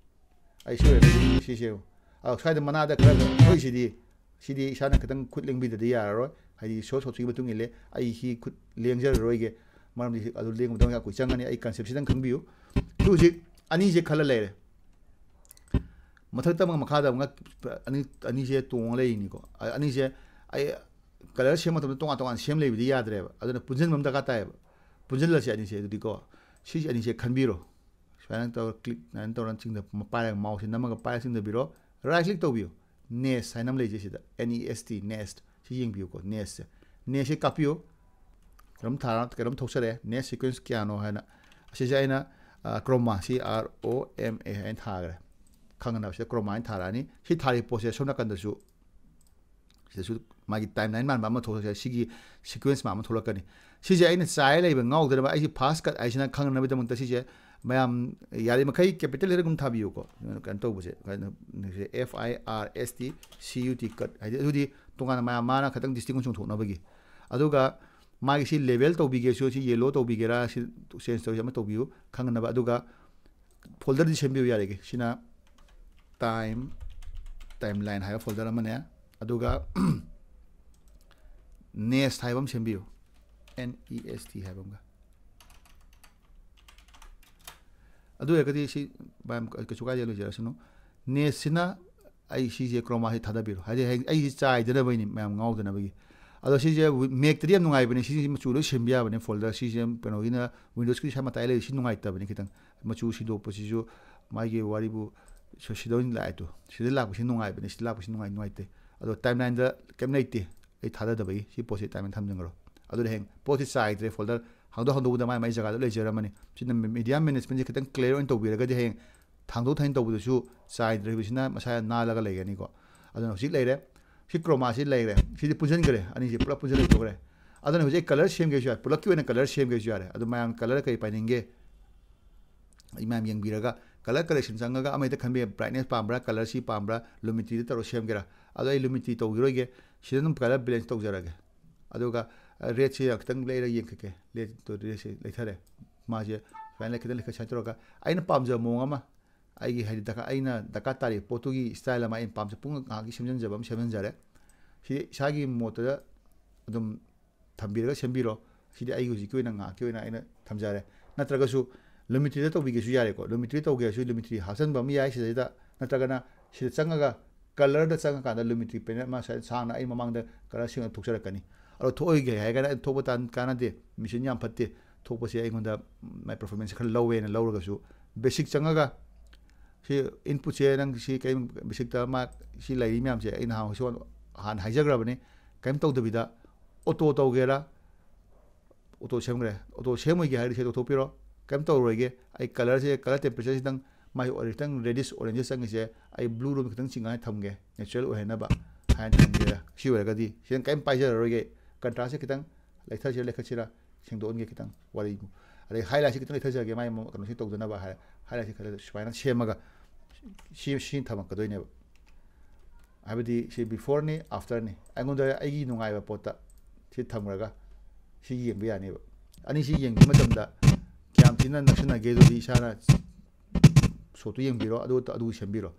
ꯑꯩ ꯁꯤ ꯑꯣꯏꯔꯒꯗꯤ ꯁꯤꯁꯦ ꯌꯦꯡꯉꯨ꯫ ꯑꯗꯣ ꯁ꯭ꯋꯥꯏꯗ ꯃꯅꯥꯗ ꯈꯔ ꯊꯣꯛꯏꯁꯤꯗꯤ, ꯁꯤꯗꯤ ꯏꯁꯥꯅ ꯈꯤꯇꯪ ꯈꯨꯠ ꯂꯦꯡꯕꯤꯗ꯭ꯔꯗꯤ ꯌꯥꯔꯔꯣꯏ꯫ ꯍꯥꯏꯗꯤ source source ꯀꯤ ꯃꯇꯨꯡ ꯏꯜꯂꯦ꯫ ꯑꯩ ꯁꯤ ꯈꯨꯠ ꯂꯦꯡꯖꯔꯔꯣꯏꯒꯦ꯫ ꯃꯔꯝꯗꯤ ꯑꯗꯨ ꯂꯦꯡꯕꯗ ꯌꯥꯝ ꯀꯨꯏ ꯆꯪꯒꯅꯤ꯫ ꯑꯩ concept ꯁꯤꯗꯪ ꯈꯪꯕꯤꯌꯨ꯫ ꯁꯤ ꯍꯧꯖꯤꯛ ꯑꯅꯤꯁꯦ ꯈꯜꯂ ꯂꯩꯔꯦ꯫ ꯃꯊꯛꯇ ꯑꯃꯒ ꯃꯈꯥꯗ ꯑꯃꯒ ꯑꯅꯤ, ꯑꯅꯤꯁꯦ ꯇꯣꯡꯉ ꯂꯩꯔꯤꯅꯤꯀꯣ꯫ ꯑ-, ꯑꯅꯤꯁꯦ ꯑꯩ color ꯁꯦꯝꯕ ꯃꯇꯝꯗ ꯇꯣꯉꯥꯟ ꯇꯣꯉꯥꯟ ꯁꯦꯝ ꯂꯩꯕꯗꯤ ꯌꯥꯗ꯭ꯔꯦꯕ꯫ ꯑꯗꯨꯅ ꯄꯨꯟꯁꯤꯟꯕ ꯑꯃ ꯗꯔꯀꯥꯔ ꯇꯥꯏꯌꯦꯕ꯫ ꯄꯨꯟꯁꯤꯜꯂꯁꯦ ꯑꯅꯤꯁꯦ ꯑꯗꯨꯗꯤꯀꯣ꯫ ꯁꯤꯁꯦ ꯑꯅꯤꯁꯦ ꯈꯟꯕꯤꯔꯣ꯫ ꯁꯨꯃꯥꯏꯅ ꯇꯧꯔ click, ꯁꯨꯃꯥꯏꯅ ꯇꯧꯔ ꯆꯤꯡꯗ ꯄꯥꯏꯔꯒ, mouse ꯁꯦ ꯅꯝꯃꯒ ꯄꯥꯏꯔꯒ ꯆꯤꯡꯗꯕꯤꯔꯣ꯫ Right click ꯇꯧꯕꯤꯌꯨ꯫ Nest ꯍꯥꯏꯅ ꯑꯃ ꯂꯩꯖꯩ ꯁꯤꯗ, N E S T, nest꯫ ꯁꯤ ꯌꯦꯡꯕꯤꯌꯨꯀꯣ, nest ꯁꯦ꯫ Nest ꯁꯦ ꯀꯥꯞꯄꯤꯌꯨ꯫ ꯀꯩꯅꯣꯝ ꯊꯥꯔ, ꯀꯩꯅꯣꯝ ꯊꯣꯛꯆꯔꯛꯑꯦ꯫ Nest sequence ꯀꯌꯥꯅꯣ ꯍꯥꯏꯅ꯫ ꯑꯁꯤꯁꯦ ꯑꯩꯅ, ꯑ, chroma, C R O M A ꯍꯥꯏꯅ ꯊꯥꯈ꯭ꯔꯦ꯫ ꯈꯪꯅꯕ ꯁꯤꯗ chroma ꯍꯥꯏꯅ ꯊꯥꯔꯛꯑꯅꯤ꯫ ꯁꯤ ꯊꯥꯔꯤꯕ ꯄꯣꯠꯁꯦ ꯁꯣꯝ ꯅꯥꯀꯟꯗꯁꯨ, ꯁꯤꯗꯁꯨ ꯃꯥꯒꯤ timeline ꯃꯥꯟꯕ ꯑꯃ ꯊꯣꯛꯂꯛꯑꯦ꯫ ꯁꯤꯒꯤ sequence ꯃꯥꯟꯕ ꯑꯃ ꯊꯣꯛꯂꯛꯀꯅꯤ꯫ ꯁꯤꯁꯦ ꯑꯩꯅ ꯆꯥꯏꯔ ꯂꯩꯕ ꯉꯥꯎꯗꯅꯕ, ꯑꯩꯁꯤ fast cut ꯍꯥꯏꯁꯤꯅ ꯈꯪꯅꯕꯒꯤꯗꯃꯛꯇ ꯁꯤꯁꯦ ꯃꯌꯥꯝ ꯌꯥꯔꯤꯃꯈꯩ capital letter ꯒꯨꯝ ꯊꯥꯕꯤꯌꯨꯀꯣ꯫ ꯀꯩꯅꯣ ꯇꯧꯕꯁꯦ, F I R S T C U T, cut ꯍꯥꯏꯗꯤ ꯑꯗꯨꯗꯤ ꯇꯣꯉꯥꯟꯅ ꯃꯌꯥꯝ ꯃꯥꯅ ꯈꯤꯇꯪ distinction ꯆꯣꯡꯊꯣꯛꯅꯕꯒꯤ꯫ ꯑꯗꯨꯒ ꯃꯥꯒꯤ ꯁꯤ label ꯇꯧꯕꯤꯒꯦꯁꯨ, ꯁꯤ yellow ꯇꯧꯕꯤꯒꯦꯔꯥ, ꯁꯤ change ꯇꯧꯔꯤꯁꯦ ꯑꯃ ꯇꯧꯕꯤꯌꯨ ꯈꯪꯅꯕ꯫ ꯑꯗꯨꯒ folder ꯗꯤ ꯁꯦꯝꯕꯤꯌꯨ ꯌꯥꯔꯦꯒꯦ꯫ ꯁꯤꯅ time, timeline ꯍꯥꯏꯕ folder ꯑꯃꯅꯦ꯫ ꯑꯗꯨꯒ nest ꯍꯥꯏꯕ ꯑꯃ ꯁꯦꯝꯕꯤꯌꯨ, N E S T ꯍꯥꯏꯕ ꯑꯃꯒ꯫ ꯑꯗꯨ ꯑꯣꯏꯔꯒꯗꯤ ꯁꯤ ꯃꯌꯥꯝ ꯀꯩꯁꯨ ꯀꯥꯏꯗꯦ, ꯂꯣꯏꯖꯔꯁꯅꯨ꯫ ꯅꯦꯁꯁꯤꯅ ꯑꯩ ꯁꯤꯁꯦ ꯀ꯭ꯔꯣꯃꯥꯁꯤ ꯊꯥꯗꯕꯤꯔꯣ, ꯍꯥꯏꯗꯤ ꯍꯌꯦꯡ ꯑꯩꯁꯤ ꯆꯥꯏꯗꯅꯕꯩꯅꯤ ꯃꯌꯥꯝ ꯉꯥꯎꯗꯅꯕꯒꯤ꯫ ꯑꯗꯣ ꯁꯤꯁꯦ ꯃꯦꯛꯇꯗꯤ ꯌꯥꯝ ꯅꯨꯡꯉꯥꯏꯕꯅꯦ, ꯁꯤꯁꯦ ꯃꯆꯨ ꯂꯣꯏ ꯁꯦꯝꯕ ꯌꯥꯕꯅꯦ꯫ ꯐꯣꯜꯗꯔ ꯁꯤꯁꯦ ꯀꯩꯅꯣꯒꯤꯅ, ꯋꯤꯟꯗꯣꯁꯀꯤ ꯁ꯭ꯋꯥꯏ ꯃꯇꯥꯏ ꯂꯩꯔꯤ ꯁꯤ ꯅꯨꯡꯉꯥꯏꯇꯕꯅꯤ ꯈꯤꯇꯪ꯫ ꯃꯆꯨ ꯁꯤꯟꯗꯣꯛꯄꯁꯤꯁꯨ ꯃꯥꯒꯤ ꯋꯥꯔꯤꯕꯨ ꯁꯤ-, ꯁꯤꯗ ꯑꯣꯏꯅ ꯂꯥꯛꯑꯦ ꯇꯨ꯫ ꯁꯤꯗ ꯂꯥꯛꯄꯁꯤ ꯅꯨꯡꯉꯥꯏꯕꯅꯦ, ꯁꯤꯗ ꯂꯥꯛꯄꯁꯤ ꯅꯨꯡꯉꯥꯏ ꯅꯨꯡꯉꯥꯏꯇꯦ꯫ ꯑꯗꯣ ꯇꯥꯏꯝꯂꯥꯏꯟꯗ ꯀꯩꯝ ꯂꯩꯇꯦ꯫ ꯑꯩ ꯊꯥꯗꯗꯕꯒꯤ ꯁꯤ ꯄꯣꯠꯁꯤ ꯇꯥꯏꯝꯂꯥꯏꯟ ꯊꯝꯖꯤꯟꯈ꯭ꯔꯣ꯫ ꯑꯗꯨꯗ ꯍꯌꯦꯡ ꯄꯣꯠꯁꯤ ꯆꯥꯏꯗ꯭ꯔꯦ, ꯐꯣꯜꯗꯔ ꯍꯥꯡꯗꯣꯛ ꯍꯥꯡꯗꯣꯛꯄꯗ ꯃꯥꯏ ꯃꯥꯏ ꯖꯒꯥꯗ ꯂꯩꯖꯔꯝꯃꯅꯤ꯫ ꯁꯤꯅ ꯃꯦꯗꯤꯌꯥ ꯃꯦꯅꯦꯖꯃꯦꯟꯁꯦ ꯈꯤꯇꯪ ꯀ꯭ꯂꯤꯌꯥꯔ ꯑꯣꯏꯅ ꯇꯧꯕꯤꯔꯒꯗꯤ ꯍꯌꯦꯡ ꯊꯥꯡꯗꯣꯛ ꯊꯥꯡꯖꯤꯟ ꯇꯧꯕꯗꯁꯨ ꯆꯥꯏꯗ꯭ꯔꯤꯕꯁꯤꯅ ꯃꯁꯥ ꯅꯥꯜꯂꯒ ꯂꯩꯒꯅꯤꯀꯣ꯫ ꯑꯗꯨꯅ ꯍꯧꯖꯤꯛ ꯂꯩꯔꯦ꯫ ꯁꯤ ꯀ꯭ꯔꯣꯃꯥꯁꯤ ꯂꯩꯔꯦ꯫ ꯁꯤꯗꯤ ꯄꯨꯟꯁꯤꯟꯈ꯭ꯔꯦ꯫ ꯑꯅꯤꯁꯤ ꯄꯨꯂꯞ ꯄꯨꯟꯁꯤꯜꯂ ꯂꯩꯊꯣꯛꯈ꯭ꯔꯦ꯫ ꯑꯗꯨꯅ ꯍꯧꯖꯤꯛ ꯀꯂꯔ ꯁꯦꯝꯒꯦꯁꯨ ꯌꯥꯏ꯫ ꯄꯨꯂꯞꯀꯤ ꯑꯣꯏꯅ ꯀꯂꯔ ꯁꯦꯝꯒꯦꯁꯨ ꯌꯥꯔꯦ꯫ ꯑꯗꯨ ꯃꯌꯥꯝ ꯀꯂꯔ ꯀꯔꯤ ꯄꯥꯏꯅꯤꯡꯒꯦ? ꯑꯩ ꯃꯌꯥꯝ ꯌꯦꯡꯕꯤꯔꯒ ꯀꯂꯔ ꯀꯔꯦꯛꯁꯟ ꯆꯪꯉꯒ ꯑꯃ ꯍꯦꯛꯇ ꯈꯟꯕ ꯌꯥꯏ꯫ ꯕ꯭ꯔꯥꯏꯠꯅꯦꯁ ꯄꯥꯝꯕ꯭ꯔꯥ, ꯀꯂꯔꯁꯤ ꯄꯥꯝꯕ꯭ꯔꯥ, ꯂꯨꯃꯤꯅꯤꯇꯤꯗ ꯇꯧꯔ ꯁꯦꯝꯒꯦꯔꯥ? ꯑꯗꯣ ꯑꯩ ꯂꯨꯃꯤꯅꯤꯇꯤ ꯇꯧꯈꯤꯔꯣꯏꯒꯦ꯫ ꯁꯤꯗ ꯑꯗꯨꯝ ꯀꯂꯔ ꯕꯦꯂꯦꯟꯁ ꯇꯧꯖꯔꯒꯦ꯫ ꯑꯗꯨꯒ ꯔꯦꯠꯁꯤ ꯈꯤꯇꯪ ꯂꯩꯔ ꯌꯦꯡꯈꯠꯀꯦ꯫ ꯔꯦꯠꯇꯣ, ꯔꯦꯠꯁꯤ ꯂꯩꯊꯔꯦ꯫ ꯃꯥꯁꯦ ꯁꯨꯃꯥꯏꯅ ꯈꯤꯇꯪ ꯂꯩꯈꯠ ꯁꯨꯃꯥꯏꯅ ꯇꯧꯔꯒ ꯑꯩꯅ ꯄꯥꯝꯖꯕ ꯃꯑꯣꯡ ꯑꯃ, ꯑꯩꯒꯤ ꯍꯥꯏꯗꯤ ꯗꯔꯀꯥꯔ, ꯑꯩꯅ ꯗꯔꯀꯥꯔ ꯇꯥꯔꯤꯕ ꯄꯣꯠꯇꯨꯒꯤ ꯏꯁꯇꯥꯏꯜ ꯑꯃ ꯑꯩꯅ ꯄꯥꯝꯖ-, ꯄꯨꯡ ꯉꯥꯏꯍꯥꯛꯀꯤ ꯁꯦꯝꯖꯤꯟꯖꯕ ꯑꯃ ꯁꯦꯝꯖꯤꯟꯖꯔꯦ꯫ ꯁꯤ ꯏꯁꯥꯒꯤ ꯃꯣꯠꯇꯨꯗ ꯑꯗꯨꯝ ꯊꯝꯕꯤꯔꯒ ꯁꯦꯝꯕꯤꯔꯣ꯫ ꯁꯤꯗꯤ ꯑꯩꯒꯤ ꯍꯧꯖꯤꯛꯀꯤ ꯑꯣꯏꯅ ꯉꯥꯏꯍꯥꯛꯀꯤ ꯑꯣꯏꯅ ꯑꯩꯅ ꯊꯝꯖꯔꯦ꯫ ꯅꯠꯇ꯭ꯔꯒꯁꯨ ꯂꯨꯃꯤꯅꯤꯇꯤꯗ ꯇꯧꯕꯤꯒꯦꯁꯨ ꯌꯥꯔꯦꯀꯣ꯫ ꯂꯨꯃꯤꯅꯤꯇꯤ ꯇꯧꯒꯦ ꯍꯥꯏꯔꯁꯨ ꯂꯨꯃꯤꯅꯤꯇꯤ ꯍꯥꯞꯆꯤꯟꯕ ꯑꯃ ꯌꯥꯏ ꯁꯤꯗꯩꯗ, ꯅꯠꯇ꯭ꯔꯒꯅ ꯁꯤꯗ ꯆꯪꯉꯒ ꯀꯂꯔꯗ ꯆꯪꯉꯀꯥꯟꯗ ꯂꯨꯃꯤꯅꯤꯇꯤ ꯄꯦꯅꯦꯜ ꯑꯃ ꯁꯥꯏ-, ꯁꯥꯡꯅ ꯑꯩ ꯃꯃꯥꯡꯗ ꯀꯂꯔ ꯁꯦꯡꯅ ꯊꯣꯛꯆꯔꯛꯀꯅꯤ꯫ ꯑꯗꯣ ꯊꯣꯛꯑꯣꯏꯒꯦ ꯍꯥꯏꯔꯒꯅ ꯑꯩ ꯊꯣꯛꯄ ꯇꯥꯟ-, ꯀꯥꯟꯅꯗꯦ, ꯃꯦꯆꯤꯟ ꯌꯥꯝ ꯐꯠꯇꯦ꯫ ꯊꯣꯛꯄꯁꯦ ꯑꯩꯉꯣꯟꯗ ꯃꯥꯏ ꯄꯔꯐꯣꯔꯃꯦꯟꯁ ꯈꯔ ꯂꯧꯋꯦꯅ ꯂꯧꯔꯒꯁꯨ ꯕꯦꯁꯤꯛ ꯆꯪꯉꯒ ꯁꯤ ꯏꯟꯄꯨꯠꯁꯦ ꯅꯪ ꯁꯤ ꯀꯔꯤꯝ ꯕꯦꯁꯤꯛꯇ ꯃꯥ ꯁꯤ ꯂꯩꯔꯤ ꯃꯌꯥꯝꯁꯦ ꯑꯩꯅ ꯍꯥꯟꯅꯁꯨ ꯍꯥꯟꯅ ꯍꯥꯏꯖꯈ꯭ꯔꯕꯅꯤ꯫ ꯀꯔꯤꯝ ꯇꯧꯗꯕꯤꯗ ꯑꯣꯇꯣ ꯇꯧꯒꯦꯔꯥ, ꯑꯣꯇꯣ ꯁꯦꯝꯈ꯭ꯔꯦ꯫ ꯑꯣꯇꯣ ꯁꯦꯝꯃꯣꯏꯒꯦ ꯍꯥꯏꯔꯗꯤ ꯁꯤ ꯂꯧꯊꯣꯛꯄꯤꯔꯣ꯫ ꯀꯔꯤꯝ ꯇꯧꯔꯣꯏꯒꯦ꯫ ꯑꯩ ꯀꯂꯔꯁꯦ, ꯀꯂꯔ ꯇꯦꯝꯄꯔꯦꯆꯔꯁꯤꯗꯪ ꯃꯥꯏ ꯑꯣꯔꯤ-, ꯈꯤꯇꯪ ꯔꯦꯗꯤꯁ ꯑꯣꯔꯦꯟꯖꯦꯁ ꯆꯪꯉꯤꯁꯦ ꯑꯩ ꯕ꯭ꯂꯨ ꯔꯨꯝ ꯈꯤꯇꯪ ꯆꯤꯡꯉꯥꯏ ꯊꯝꯒꯦ, ꯅꯦꯆꯔꯦꯜ ꯑꯣꯏꯍꯟꯅꯕ ꯍꯥꯏꯅ ꯊꯝꯒꯦꯔꯥ꯫ ꯁꯤ ꯑꯣꯏꯔꯒꯗꯤ ꯁꯤꯗꯪ ꯀꯔꯤꯝ ꯄꯥꯏꯖꯔꯔꯣꯏꯒꯦ꯫ ꯀꯟꯇ꯭ꯔꯥꯁꯁꯦ ꯈꯤꯇꯪ ꯂꯩꯊꯁꯤꯔꯥ ꯂꯩꯈꯠꯁꯤꯔꯥ ꯁꯦꯡꯗꯣꯛꯍꯟꯒꯦ ꯈꯤꯇꯪ ꯋꯥꯔꯤꯕꯨ꯫ ꯑꯗꯩ ꯍꯥꯏꯂꯥꯏꯠꯁꯤ ꯈꯤꯇꯪ ꯂꯩꯊꯖꯔꯒꯦ ꯃꯥꯏ ꯃ-, ꯀꯩꯅꯣꯁꯤ ꯇꯧꯗꯅꯕ ꯍꯥꯏꯔ ꯍꯥꯏꯂꯥꯏꯠꯁꯤ ꯈꯔ ꯁꯨꯃꯥꯏꯅ ꯁꯦꯝꯃꯒ ꯁꯤ, ꯁꯤ ꯊꯝꯃꯛꯀꯗꯣꯏꯅꯦꯕ꯫ ꯍꯥꯏꯕꯗꯤ ꯁꯤ ꯕꯤꯐꯣꯔꯅꯤ, ꯑꯥꯐꯇꯔꯅꯤ꯫ ꯑꯩꯉꯣꯟꯗ ꯑꯩꯒꯤ ꯅꯨꯡꯉꯥꯏꯕ ꯄꯣꯠꯇ ꯁꯤ ꯊꯝꯈ꯭ꯔꯒ ꯁꯤ ꯌꯦꯡꯕ ꯌꯥꯅꯦꯕ꯫ ꯑꯅꯤꯁꯤ ꯌꯦꯡꯕ ꯃꯇꯝꯗ ꯀꯌꯥꯝ ꯊꯤꯅ ꯅꯛꯁꯤꯟꯅꯒꯦ ꯑꯗꯨꯗꯤ ꯏꯁꯥꯅ ꯁꯣꯠꯇꯨ ꯌꯦꯡꯕꯤꯔꯣ, ꯑꯗꯨ, ꯑꯗꯨ ꯁꯦꯝꯕꯤꯔꯣ꯫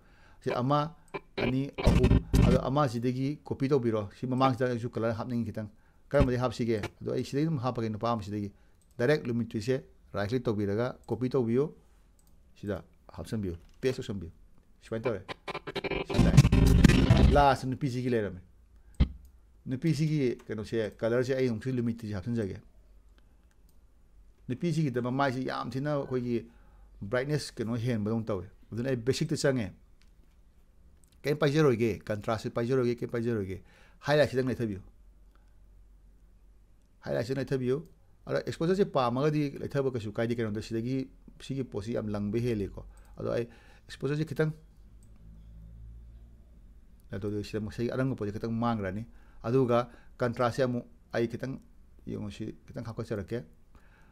ꯁꯤ ꯑꯃ, ꯑꯅꯤ, ꯑꯍꯨꯝ꯫ ꯑꯗꯣ ꯑꯃꯁꯤꯗꯒꯤ ꯀꯣꯄꯤ ꯇꯧꯕꯤꯔꯣ꯫ ꯁꯤ ꯃꯃꯥꯡꯁꯤꯗ ꯑꯩꯁꯨ ꯀꯂꯔ ꯍꯥꯞꯅꯤꯡꯉꯤ ꯈꯤꯇꯪ꯫ ꯀꯔꯝꯕꯗꯒꯤ ꯍꯥꯞꯁꯤꯒꯦ? ꯑꯗꯣ ꯑꯩ ꯁꯤꯗꯒꯤ ꯑꯗꯨꯝ ꯍꯥꯞꯄꯒꯦ, ꯅꯨꯄꯥ ꯑꯃꯁꯤꯗꯒꯤ꯫ ꯗꯥꯏꯔꯦꯛ ꯂꯨꯃꯤꯅꯤꯇꯤꯁꯦ ꯔꯥꯏꯠ ꯀ꯭ꯂꯤꯛ ꯇꯧꯕꯤꯔꯒ ꯀꯣꯄꯤ ꯇꯧꯕꯤꯌꯨ꯫ ꯁꯤꯗ ꯍꯥꯞꯆꯤꯟꯕꯤꯌꯨ, paste ꯇꯧꯁꯟꯕꯤꯌꯨ꯫ ꯁꯨꯃꯥꯏꯅ ꯇꯧꯔꯦ꯫ ꯁꯤ ꯂꯥꯛꯑꯦ꯫ Last ꯅꯨꯄꯤꯁꯤꯒꯤ ꯂꯩꯔꯝꯃꯦ꯫ ꯅꯨꯄꯤꯁꯤꯒꯤ ꯀꯩꯅꯣꯁꯦ, colourꯁꯦ ꯑꯩ ꯑꯃꯨꯛꯁꯨ luminosity ꯍꯥꯞꯆꯤꯟꯖꯒꯦ꯫ ꯅꯨꯄꯤꯁꯤꯒꯤꯗ ꯃꯃꯥꯏꯁꯤ ꯌꯥꯝ ꯊꯤꯅ ꯑꯩꯈꯣꯏꯒꯤ brightness ꯀꯩꯅꯣ ꯍꯦꯟꯕꯗꯧꯅ ꯇꯧꯋꯦ꯫ ꯑꯗꯨꯅ ꯑꯩ basicꯇ ꯆꯪꯉꯦ꯫ ꯀꯩꯝ ꯄꯥꯏꯖꯔꯣꯏꯒꯦ, contrast ꯄꯥꯏꯖꯔꯣꯏꯒꯦ, ꯀꯩꯝ ꯄꯥꯏꯖꯔꯣꯏꯒꯦ꯫ Highlightꯁꯤꯗꯪ ꯂꯩꯊꯕꯤꯌꯨ꯫ Highlightꯁꯤꯗꯪ ꯂꯩꯊꯕꯤꯌꯨ꯫ ꯑꯗ exposureꯁꯦ ꯄꯥꯝꯃꯒꯗꯤ ꯂꯩꯊꯕ ꯀꯩꯁꯨ ꯀꯥꯏꯗꯦ꯫ ꯀꯩꯅꯣꯗ ꯁꯤꯗꯒꯤ ꯁꯤꯒꯤ ꯄꯣꯠꯁꯤ ꯌꯥꯝ ꯂꯪꯕ ꯍꯦꯜꯂꯤꯀꯣ꯫ ꯑꯗꯣ ꯑꯩ exposureꯁꯦ ꯈꯤꯇꯪ, ꯑꯗꯨꯗꯤ ꯁꯤꯗ ꯉꯁꯥꯏꯒꯤ ꯑꯔꯪꯕ ꯄꯣꯠꯁꯦ ꯈꯤꯇꯪ ꯃꯥꯡꯈ꯭ꯔꯅꯤ꯫ ꯑꯗꯨꯒ contrastꯁꯦ ꯑꯃꯨꯛ ꯑꯩ ꯈꯤꯇꯪ ꯌꯦꯡꯉꯨꯁꯤ, ꯈꯤꯇꯪ ꯍꯥꯞꯀꯠꯆꯔꯛꯀꯦ꯫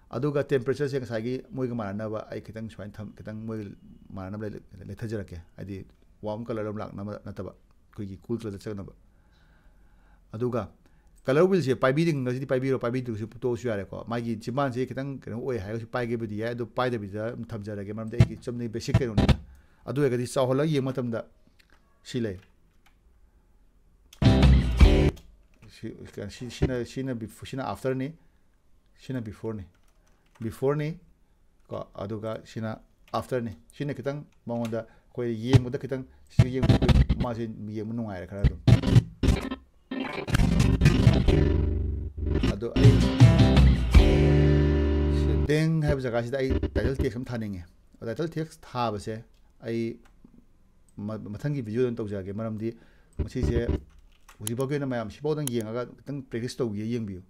ꯑꯗꯨꯒ temperatureꯁꯦ ꯉꯁꯥꯏꯒꯤ ꯃꯣꯏꯒ ꯃꯥꯟꯅꯅꯕ ꯑꯩ ꯈꯤꯇꯪ ꯁꯨꯃꯥꯏꯅ ꯊꯝ-, ꯈꯤꯇꯪ ꯃꯣꯏꯒ ꯃꯥꯟꯅꯅꯕ ꯂꯩ-, ꯂꯩꯊꯖꯔꯛꯀꯦ꯫ ꯍꯥꯏꯗꯤ warm colour ꯑꯃ ꯂꯥꯛꯅꯕ ꯅꯠꯇꯕ, ꯑꯩꯈꯣꯏꯒꯤ cool colourꯗ ꯆꯠꯅꯕ꯫ ꯑꯗꯨꯒ colour wheelꯁꯦ ꯄꯥꯏꯕꯤꯅꯤꯡꯉꯒꯗꯤ ꯄꯥꯏꯕꯤꯔꯣ, ꯄꯥꯏꯕꯤꯗ꯭ꯔꯒꯁꯨ ꯇꯣꯛꯑꯁꯨ ꯌꯥꯔꯦꯀꯣ꯫ ꯃꯥꯒꯤ ꯆꯤꯝꯕꯥꯟꯁꯦ ꯈꯤꯇꯪ ꯀꯩꯅꯣ ꯑꯣꯏ ꯍꯥꯏꯔꯒꯁꯨ ꯄꯥꯏꯒꯦꯕꯨꯗꯤ ꯌꯥꯏ, ꯑꯗꯣ ꯄꯥꯏꯗꯕꯤꯗ ꯑꯗꯨꯝ ꯊꯝꯖꯔꯒꯦ, ꯃꯔꯝꯗꯤ ꯑꯩꯒꯤ ꯆꯨꯝꯅꯒꯤ basic ꯀꯩꯅꯣꯅꯤꯅ꯫ ꯑꯗꯨ ꯑꯣꯏꯔꯒꯗꯤ ꯆꯥꯎꯍꯜꯂꯒ ꯌꯦꯡꯕ ꯃꯇꯝꯗ ꯁꯤ ꯂꯩ꯫ ꯁꯤ, ꯁꯤ, ꯁꯤꯅ, ꯁꯤꯅ before, ꯁꯤꯅ afterꯅꯤ, ꯁꯤꯅ beforeꯅꯤ, beforeꯅꯤ ꯀꯣ, ꯑꯗꯨꯒ ꯁꯤꯅ afterꯅꯤ꯫ ꯁꯤꯅ ꯈꯤꯇꯪ ꯃꯉꯣꯟꯗ ꯑꯩꯈꯣꯏ ꯌꯦꯡꯕꯗ ꯈꯤꯇꯪ, ꯁꯤ ꯌꯦꯡꯕꯗ ꯑꯩꯈꯣꯏ ꯃꯥꯁꯦ ꯌꯦꯡꯕ ꯅꯨꯡꯉꯥꯏꯔꯦ ꯈꯔ ꯑꯗꯨꯝ꯫ ꯑꯗꯣ ꯑꯩ ꯁꯤ ding ꯍꯥꯏꯕ ꯖꯒꯥꯁꯤꯗ ꯑꯩ title text ꯑꯃ ꯊꯥꯅꯤꯡꯉꯦ꯫ Title text ꯊꯥꯕꯁꯦ ꯑꯩ ꯃ-, ꯃꯊꯪꯒꯤ video ꯑꯗꯨꯝ ꯇꯧꯖꯔꯒꯦ, ꯃꯔꯝꯗꯤ ꯃꯁꯤꯁꯦ ꯍꯧꯖꯤꯛꯐꯥꯎꯒꯤ ꯑꯣꯏꯅ ꯃꯌꯥꯝ ꯁꯤꯐꯥꯎꯗꯪ ꯌꯦꯡꯉꯒ ꯈꯤꯇꯪ practice ꯇꯧꯕꯤꯌꯨ, ꯌꯦꯡꯕꯤꯌꯨ꯫